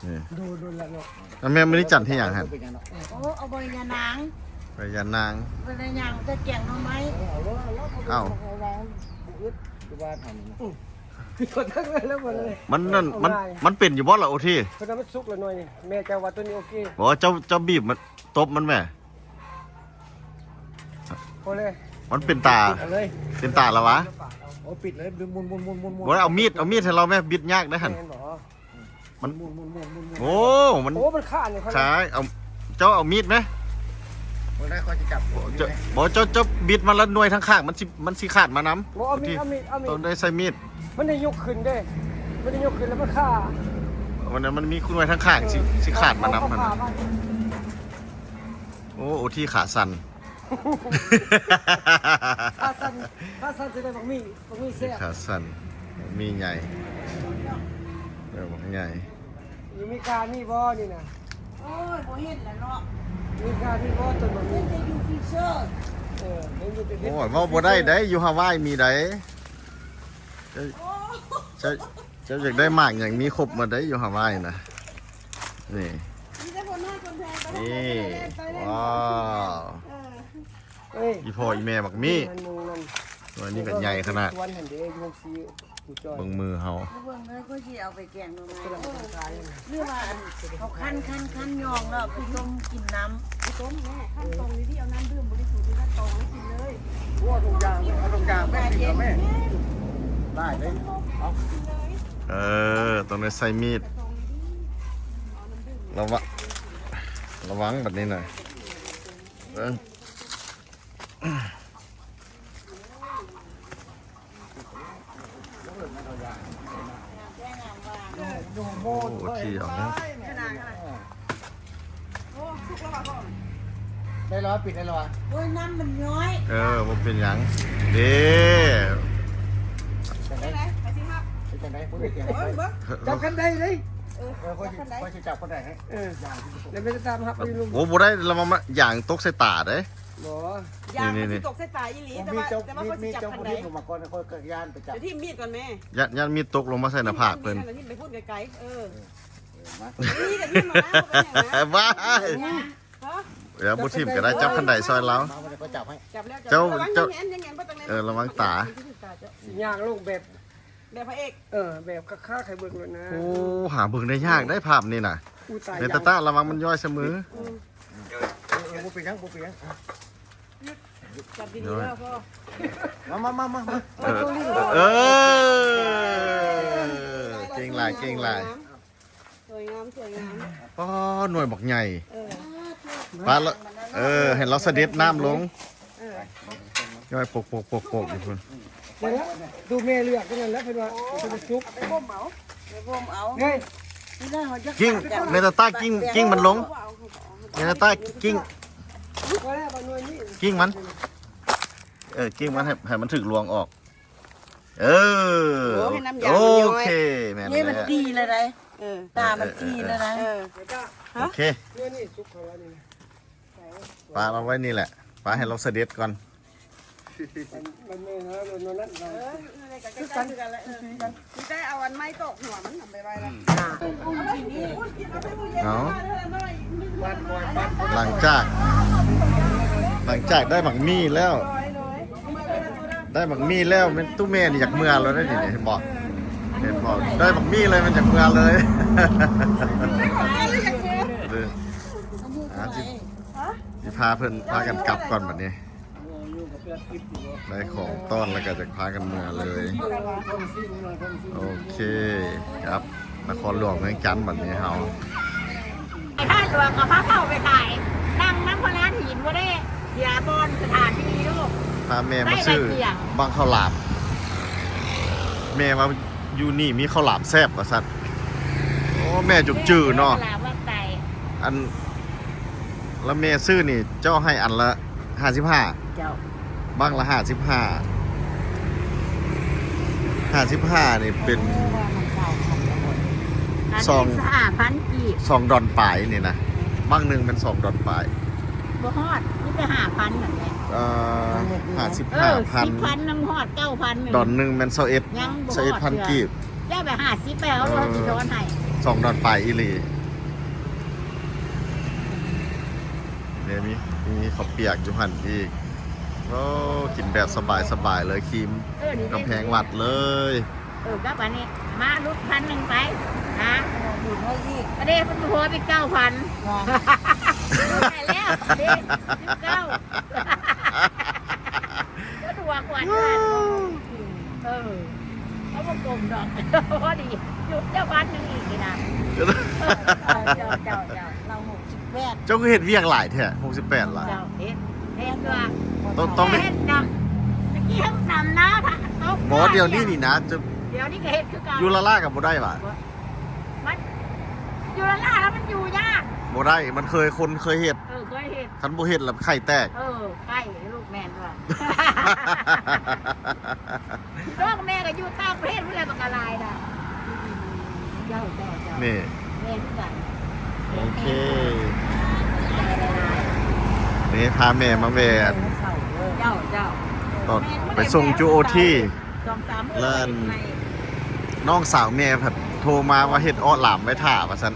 ນີ້ ໂດນ ໂດນແລ້ວເນາະ ອັນແມ່ນມື້ນີ້ຈັນເຮັດຫຍັງຫັ້ນ? ໂອ້ ເອົາໃບຍານາງ ໃບຍານາງ ໃບຍານາງໃສ່ແກງໜໍ່ໄມ້ ເອົາ ເອົາ ເອົາ ບໍ່ອຶດ ຄືວ່າທຳ ມັນນັ້ນ ມັນ ມັນເປັນຢູ່ບໍ່ລະໂອທີ? ເພິ່ນວ່າມັນສຸກແລ້ວໜ່ວຍນີ້ ແມ່ເຈົ້າວ່າຕົວນີ້ໂອເຄ ບໍ່ ເຈົ້າ ເຈົ້າບີບມັນ ຕົບມັນແມ້ ໂອ້ເລີຍ ມັນເປັນຕາ ເອົາເລີຍ ເປັນຕາລະຫວາ? ໂອ້ ປິດເລີຍ ໝຸນໆໆໆໆ ບໍ່ໄດ້ ເອົາມີດ ເອົາມີດໃຫ້ລາວແມ້ ບິດຍາກເດ້ຫັ້ນ ແມ່ນບໍ່? ມັນ ໝຸນໆໆໆໆ ໂອ້ ມັນ ໂອ້ ມັນຂາດນີ້ ຂາດ ເອົາ ເຈົ້າເອົາມີດແມ້ ບໍ່ໄດ້ ຂ້ອຍຊິຈັບ ບໍ່ ເຈົ້າ ເຈົ້າ ເຈົ້າບິດມັນລະ ໜ່ວຍທາງຂ້າງມັນຊິ ມັນຊິຂາດມານຳ. ບໍ່ ເອົາມີດ ເອົາມີດ ເອົາມີດ ຕ້ອງໄດ້ໃຊ້ມີດ. ມັນໄດ້ຍົກຂຶ້ນເດ້ ມັນໄດ້ຍົກຂຶ້ນແລ້ວມັນຄາ ມັນ ມັນມີໜ່ວຍທາງຂ້າງຊິ ເອີ ຊິຂາດມານຳຫັ້ນນະ. ໂອ້ ໂອທີ ຂາສັ່ນ ຂາສັ່ນ ຂາສັ່ນຊິໄດ້ບັກໝີ່ ບັກໝີ່ແຊບ ຂາສັ່ນ ບັກໝີ່ໃຫຍ່ ເອີ ບັກໃຫຍ່. ຢູ່ເມກາມີບໍ່ນີ້ນະ? ໂອ້ຍ ບໍ່ເຫັນແລ້ວເນາະ. ເມກາມີບໍ່ຕົ້ນບັກໝີ່? ເຫັນແຕ່ຢູ່ຟີເຊີ. ເອີ ເຫັນຢູ່ແຕ່ ໂອ້ຍ ເວົ້າບໍ່ໄດ້ໃດ໋ ຢູ່ຮາວາຍມີໃດ໋. ເຈົ້າ ໂອ້ ເຈົ້າ ເຈົ້າຢາກໄດ້ໝາກຫຍັງ ມີຄົບໝົດໃດ໋ ຢູ່ຮາວາຍນະ. ນີ້ ມີແຕ່ຄົນນ້ອຍຄົນແພງ ໄປທາງໃດກໍໄດ້ ໄປເລີຍ. ວ້າວ ເອີ ເອີຍ ອີ່ພໍ່ອີ່ແມ່ບັກໝີ່ ມັນມຸງນັ້ນ ໜ່ວຍນີ້ກໍໃຫຍ່ຂະໜາດ ສວນຫັ້ນເດ້ ຢູ່ໂຮງສີ ຜູ້ຈ້ອຍ ເບິ່ງມືເຮົາ ເບິ່ງເດີ ຂ້ອຍຊິເອົາໄປແກງໜໍ່ໄມ້ ເອີ ຫຼືວ່າອັນເຂົາຄັ້ນໆໆ ຍອງແລ້ວຄືຕົ້ມກິນນ້ຳ ຕົ້ມແມ່ ຄັ້ນຕອງນີ້ ເອົານ້ຳດື່ມບໍລິສຸດນີ້ ຕອງແລ້ວກິນເລີຍ. ໂອ້ ທຸກຢ່າງ ເອົາທຸກຢ່າງມາກິນແມ່ ໄດ້ເລີຍ ເອົາ ເອີ ຕ້ອງໄດ້ໃຊ້ມີດ ລະວະ ລະວັງບັດນີ້ນະ ເອີ. ໂອ້ ທີ່ເອົາແລ້ວ ໄດ້ແລ້ວ ປິດໄດ້ແລ້ວ ໂອ້ຍ ນ້ຳມັນຍ້ອຍ ເອີ ບໍ່ເປັນຫຍັງເດ້. ຈັ່ງໃດ ຈັ່ງໃດ ບໍ່ໄດ້ ຈັບຄັນໄດເດ້ ເອີ ຂ້ອຍຊິຈັບຄັນໄດໃຫ້ ເອີ ແລ້ວແມ່ນຕາມຮັບຢູ່ ໂອ້ ບໍ່ໄດ້ ລະວັງຢາງຕົກໃສ່ຕາເດ້. ບໍ່ ຢາງມັນຊິຕົກໃສ່ຕາອີ່ຫຼີ ແຕ່ວ່າ ແຕ່ວ່າຂ້ອຍຊິຈັບຄັນໄດ ເອີ ຂ້ອຍກໍຢ້ານໄປຈັບ ດຽວຖິ້ມມີດກ່ອນແມ່ ຢ້ານ ຢ້ານມີດຕົກລົງມາໃສ່ໜ້າຜາກເພິ່ນ ຖິ້ມໄປພຸ້ນໄກໆ ເອີ ມາ ນີ້ກໍຖິ້ມມານະ ບໍ່ເປັນຫຍັງນະ ບ້າ ຮະ ດຽວບໍ່ຖິ້ມກໍໄດ້ ຈັບຄັນໄດຊ່ອຍລາວ ມາ ຂ້ອຍຈັບໃຫ້ ຈັບແລ້ວ ເຈົ້າ ລະວັງ ເຈົ້າ ແຮງໆ ເອີ ລະວັງຕາ ຊິຍ່າງລົງແບບ ແບບພະເອກ ເອີ ແບບຄັກໆ ໃຫ້ເບິ່ງໂລດນະ ໂອ້ ຫາເບິ່ງໄດ້ຍາກໄດ໋ ພາບນີ້ນະ ອຸ້ຍ ຕາຍ ເມຕາຕາ ລະວັງມັນຍ້ອຍໃສ່ມື ອືມ ເອີ ບໍ່ເປັນຫຍັງ ບໍ່ເປັນຫຍັງ ຈັບດີໆ ເດີ ເດີ ມາ ມາ ມາ ມາ ເອີ ເອີ ເກັ່ງຫຼາຍ ເກັ່ງຫຼາຍ ສວຍງາມ ສວຍງາມ ປ້າ ໜ່ວຍບັກໃຫຍ່ ເອີ ປາລະ ເອີ ໃຫ້ລາວສະເດັດນ້ຳລົງ ເອີ ຍ້ອຍໂປກໆໆໆ ຢູ່ພຸ້ນ ນັ້ນລະ ດູແມ່ເລືອກນັ້ນລະ ເພິ່ນວ່າ ເພິ່ນວ່າສຸກ ໄປບົ່ມເອົາ ໄປບົ່ມເອົາ ເຮີ້ຍ ກິ້ງ ເມຕາຕາ ກິ້ງ ກິ້ງມັນລົງ ເມຕາຕາ ກິ້ງ ກິ້ງມັນ ເອີ ກິ້ງມັນ ໃຫ້ ໃຫ້ມັນຖືກລວງອອກ ເອີ ໂອ້ ໃຫ້ນ້ຳຢາ ໂອເຄ ມັນຍ້ອຍ ແມ່ນແລ້ວ ນີ້ມັນຕີແລ້ວໄດ໋ ເອີ ຕາມັນຕີແລ້ວໄດ໋ ເອີ ເອີ ເອີ ໂອເຄ ປາເອົາໄວ້ນີ້ແຫຼະ ປາໃຫ້ລາວສະເດັດກ່ອນ ມັນ ມັນແມ່ນແລ້ວ ມັນນັ້ນ ເອີ ຄືກັນ ຄືກັນ ຄືກັນ ມີແຕ່ເອົາອັນໄມ້ຕອກຫົວມັນນຳໄປໄວ້ລະ ເອົາ ຫຼັງຈາກ ຫຼັງຈາກໄດ້ບັກໝີ່ແລ້ວ ໄດ້ບັກໝີ່ແລ້ວ ແມ່ນຕູ້ແມ່ນີ້ຢາກເມືອແລ້ວເດ້ນີ້ ເຫັນບໍ່ ເຫັນບໍ່ ໄດ້ບັກໝີ່ເລີຍ ມັນຢາກເມືອເລີຍ ເອີ ອ່າ ຊິ ຊິພາເພິ່ນພາກັນກັບກ່ອນບັດນີ້ ໄດ້ຂອງຕ້ອນແລ້ວກໍຈະພາກັນເມືອເລີຍ ໂອເຄ ກັບນະຄອນຫຼວງວຽງຈັນບັດນີ້ເຮົາ ໄອ້ທ່ານຫຼວງກໍພາເຂົ້າໄປຂາຍ ນັ່ງນຳພະລານຫີນບໍ່ໄດ້ ເສຍບ່ອນສະຖານທີ່ຢູ່ ພາແມ່ມາຊື້ບັ້ງເຂົ້າຫຼາມ ແມ່ວ່າຢູ່ນີ້ມີເຂົ້າຫຼາມແຊບວ່າຊັ້ນ ໂອ້ ແມ່ຈົງຈື່ເນາະ ເຂົ້າຫຼາມວັດໄຕ ອັນ ລະແມ່ຊື້ນີ້ ເຈົ້າໃຫ້ອັນລະຫ້າສິບຫ້າ ເຈົ້າ ບັ້ງລະຫ້າສິບຫ້າ ຫ້າສິບຫ້ານີ້ເປັນ ອັນນີ້ ສອງ ຫ້າພັນກີບ ສອງດອນປາຍນີ້ນະ ບັ້ງໜຶ່ງແມ່ນສອງດອນປາຍ ບໍ່ຮອດ ມີແຕ່ຫ້າພັນນັ້ນແຫຼະ ເອີ ຫ້າສິບຫ້າພັນ ເອີ ສິບພັນນຳຮອດເກົ້າພັນ ດອນໜຶ່ງແມ່ນຊາວເອັດ ຍັງບໍ່ຮອດ ຊາວເອັດພັນກີບ ເຈົ້າໄປຫ້າສິບໄປເອົາ ເອີ ເຮົາຊິຊ້ອນໃຫ້ ສອງດອນປາຍອີ່ຫຼີ ເດ ມີ ມີເຂົ້າປຽກຢູ່ຫັ້ນອີກ ໂອ້ ກິນແບບສະບາຍໆເລີຍ ຄີມ ເອີ ນີ້ ກຳແພງວັດເລີຍ ເອີ ກັບອັນນີ້ ມາຫຼຸດພັນໜຶ່ງໄປ ຫາ ຫຼຸດໃຫ້ອີກ ອັນນີ້ມັນຫົວເປັນເກົ້າພັນ ຕາຍແລ້ວ ເດ ສິບເກົ້າ ກໍຖືວ່າຄວນ ເອີ ເອົາບໍ່ກົມດອກ ພໍດີ ຢຸດເຈົ້າພັນໜຶ່ງອີກນີ້ນະ ເຈົ້າ ເຈົ້າ ເຈົ້າ ເຈົ້າ ລາວຫົກສິບ ເຈົ້າຄືເຮັດວຽກຫຼາຍແທ້ ຫົກສິບແປດລະ. ເຈົ້າເຮັດ ເຮັດວ່າ ຕ້ອງ ຕ້ອງໄດ້ ເຮັດນຳ ຕະກີ້ເຮັດນຳນາ ຕົກ ບໍ່ ດຽວນີ້ນີ້ນະ ຈະ ດຽວນີ້ກໍເຮັດຄືເກົ່າ ຢູ່ລະລາກໍບໍ່ໄດ້ຫວາ? ມັນ ຢູ່ລະລາແລ້ວມັນຢູ່ຍາກ ບໍ່ໄດ້ ມັນເຄີຍ ຄົນເຄີຍເຮັດ ເອີ ເຄີຍເຮັດ ຄັນບໍ່ເຮັດລະໄຂ່ແຕກ ເອີ ໄຂ່ລູກ ແມ່ນວ່າ ນ້ອງແມ່ກໍຢູ່ຕ່າງປະເທດພຸ້ນແຫຼະ ບັກກະຫຼາຍນະ. ເຈົ້າ ເຈົ້າ ເຈົ້າ ນີ້ ແມ່ຄືກັນ ໂອເຄ ນີ້ພາແມ່ມາແວ່ ເຈົ້າ ເຈົ້າ ຕອນໄປສົ່ງຈຸໂອທີ ສອງສາມມື້ ແລ້ວນ້ອງສາວແມ່ພັດໂທມາວ່າເຮັດເອາະຫຼາມໄວ້ຖ້າວ່າຊັ້ນ.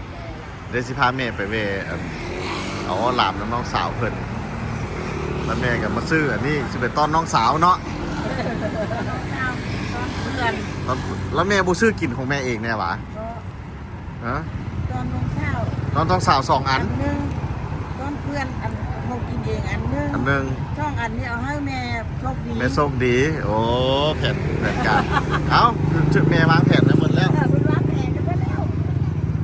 ເດຊິພາແມ່ໄປແວ່ ອັນ ເອົາເອາະຫຼາມນຳນ້ອງສາວເພິ່ນ ແລ້ວແມ່ກໍມາຊື້ອັນນີ້ ຊິໄປຕ້ອນນ້ອງສາວເນາະ ຕ້ອນເພື່ອນ ແລ້ວແມ່ບໍ່ຊື້ກິນຂອງແມ່ເອງແນ່ຫວາ? ຮະ? ຕ້ອນນ້ອງສາວ ຕ້ອນນ້ອງສາວສອງອັນ ອັນໜຶ່ງ ຕ້ອນເພື່ອນ ອັນເຮົາກິນເອງອັນໜຶ່ງ ອັນໜຶ່ງ ສອງອັນນີ້ເອົາໃຫ້ແມ່ ໂຊກດີ ແມ່ໂຊກດີ ໂອ້ ແຜນ ແຜນການ ເອົ້າ ແມ່ວາງແຜນໄວ້ໝົດແລ້ວ ເອີ ເພິ່ນວາງແຜນໄວ້ໝົດແລ້ວ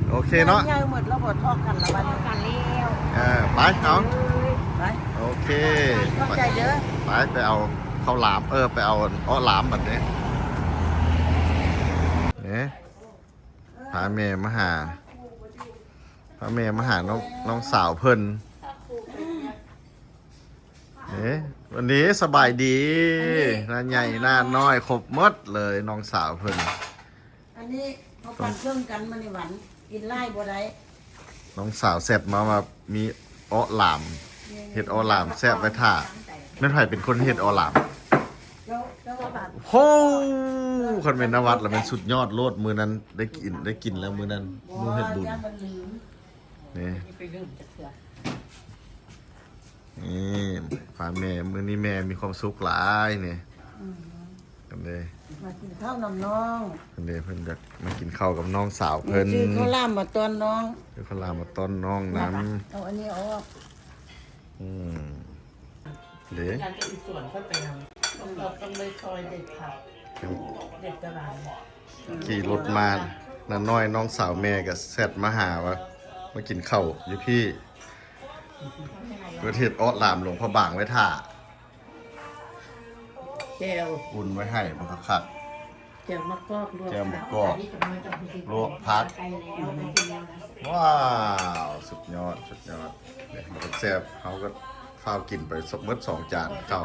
ໂອເຄເນາະ ໃຫຍ່ໝົດແລ້ວ ບໍ່ທອກກັນລະບັດນີ້ ທອກກັນແລ້ວ ເອີ ໄປ ເອົາ ໄປ ໂອເຄ ຂອບໃຈເດີ ໄປ ໄປເອົາເຂົ້າຫຼາມ ເອີ ໄປເອົາເອາະຫຼາມບັດນີ້ ເອີ ພາແມ່ມາຫາ ພາແມ່ມາຫານ້ອງ ນ້ອງສາວເພິ່ນ ເອີ ວັນນີ້ສະບາຍດີ ນ້າໃຫຍ່ນ້ານ້ອຍຄົບໝົດເລີຍ ນ້ອງສາວເພິ່ນ ອັນນີ້ເຮົາປັນເຄື່ອງກັນມື້ນີ້ຫວັນ ກິນຫຼາຍບໍ່ໄດ້ ນ້ອງສາວແຊັດມາວ່າມີເອາະຫຼາມ ເຮັດເອາະຫຼາມແຊບໄວ້ຖ້າ ແມ່ນໃຜເປັນຄົນເຮັດເອາະຫຼາມ? ໂຫ ຄັນແມ່ນນະວັດລະແມ່ນສຸດຍອດໂລດ ມື້ນັ້ນໄດ້ກິນ ໄດ້ກິນແລ້ວມື້ນັ້ນ ມື້ເຮັດບຸນ ນີ້ ນີ້ ພາແມ່ ມື້ນີ້ແມ່ມີຄວາມສຸກຫຼາຍນີ້ ອືມ ອັນເດ ມາກິນເຂົ້ານຳນ້ອງ ອັນເດ ເພິ່ນຢາກມາກິນເຂົ້າກັບນ້ອງສາວເພິ່ນ ຊື້ເຂົ້າຫຼາມມາຕ້ອນນ້ອງ ຊື້ເຂົ້າຫຼາມມາຕ້ອນນ້ອງນຳ ເອົາອັນນີ້ອອກ ອືມ ເດ້ ຢາກຈະອີສວນເພິ່ນໄປນຳ ຕ້ອງ ຕ້ອງໄດ້ຊ່ອຍເດັດຜັກ ເດັດຕະຫຼາດ ຂີ່ລົດມາ ນ້ານ້ອຍນ້ອງສາວແມ່ກໍແຊັດມາຫາວ່າ ມາກິນເຂົ້າຢູ່ພີ້ ເພິ່ນເຮັດເອາະຫຼາມຫຼວງພະບາງໄວ້ຖ້າ ແຈ່ວ ອຸ່ນໄວ້ໃຫ້ບັກຄັກໆ ແຈ່ວໝາກກອກ ລວກ ແຈ່ວໝາກກອກ ລວກຜັກ ວ້າວ ສຸດຍອດ ສຸດຍອດ ນີ້ ມັນກໍແຊບ ເຮົາກໍຟ້າວກິນໄປໝົດສອງຈານເຂົ້າ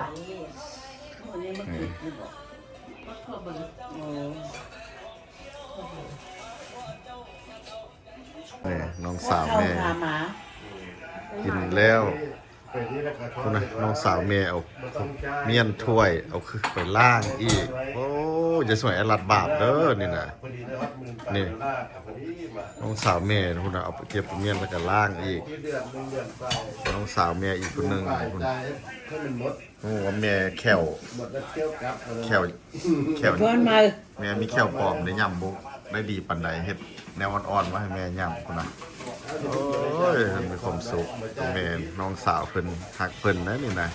ນີ້ ນີ້ ນ້ອງສາວແມ່ ກິນແລ້ວ ພຸ້ນນະ ນ້ອງສາວແມ່ເອົາມ້ຽນຖ້ວຍ ເອົາຄືໄປລ້າງອີກ ໂອ້ ຢ່າຊ່ວຍອາລັດບາບເດີນີ້ນະ ນີ້ ນ້ອງສາວແມ່ພຸ້ນນະ ເອົາໄປເກັບມ້ຽນແລ້ວກໍລ້າງອີກ ນ້ອງສາວແມ່ອີກຜູ້ໜຶ່ງພຸ້ນ ໂອ້ ແມ່ແຂ້ວ ແຂ້ວ ແຂ້ວ ແມ່ມີແຂ້ວປອມ ໄດ້ຫຍ້ຳບໍ່ໄດ້ດີປານໃດ ເຮັດແນວອ່ອນໆມາໃຫ້ແມ່ຫຍ້ຳພຸ້ນນະ ໂອ້ຍ ເພິ່ນມີຄວາມສຸກ ແມ່ນ້ອງສາວເພິ່ນ ຮັກເພິ່ນນະນີ້ນະ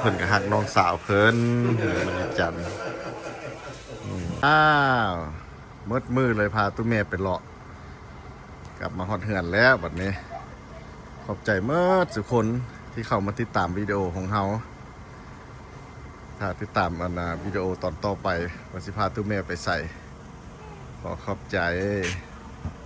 ເພິ່ນກໍຮັກນ້ອງສາວເພິ່ນ ເພິ່ນກໍດີໃຈ ອືມ ອ້າວ ໝົດມື້ເລີຍ ພາຕູ້ແມ່ໄປເລາະ ກັບມາຮອດເຮືອນແລ້ວບັດນີ້ ຂອບໃຈໝົດທຸກຄົນທີ່ເຂົ້າມາຕິດຕາມວິດີໂອຂອງເຮົາ ຖ້າຕິດຕາມອັນນາ ວິດີໂອຕອນຕໍ່ໄປ ວ່າຊິພາຕູ້ແມ່ໄປໃສ ຂໍຂອບໃຈ.